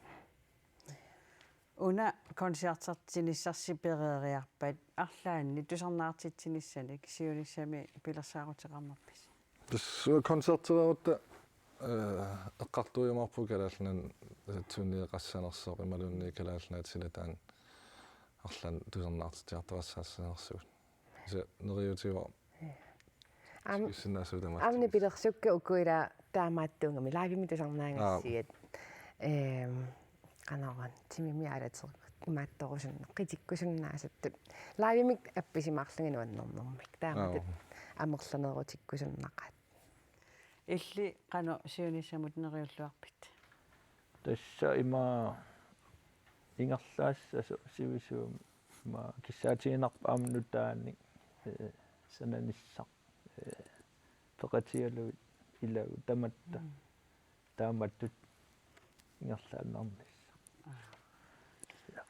Una koncertertinissarsi pereeriarpat arlaanni tusarnaartitsinissanik siunissami pilersaaruteqarnerpisi? Tassa koncertereerutta, eh, eqqartuiumaarpugut Kalaallit Nunaanni tunniussaqassanersoq imaluunniit Kalaallit Nunaata silataani arlaanni tusarnaartitsiartoqassaassanersugut. Kisianni neriuutigaara Aam-, Siussinnaasuut tamatta. Aamma nipilersukkat uku ila taamaattuugami live-imik tusarnaagassiat. Aap. Ehm, qanoq una timimi aalater-, imaattorusunna-, qitikkusunnaasattut. Live-imik appisimaarlugit nuannernermik. Taamatut Aap. amerlanerutikkusunnaqaat. Illit qanoq siunissamut neriulluarpit? Tassa ima ingerlaassasoq sivisuumik ima kissaatiginarpoq aamma nutaanik, eh, sananissaq, eh, peqatigalugit ilagut tamatta. Mm. Taamatut ingerlaannarnissaq. Aa. Ja.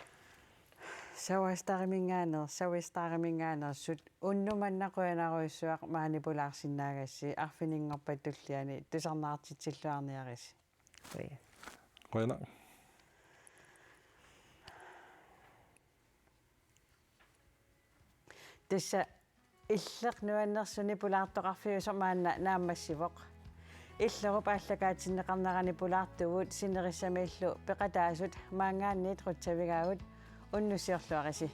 Savvastariminngaanneer-, Savvastariminngaanneersut unnuk manna qujanarujussuaq maani pulaarsinnaagassi arfininngorpat tulliani tusarnaartitsilluarniarisi. Qujan. Qujanaq. Tassa Illeq nuannersuni pulaartoqarfiusoq maanna naammassivoq. Illerup aallakaatinneqarnerani pulaartugut sinerissamiillu peqataasut maanngaanniit qutsavigaagut, unnussiorluarisi.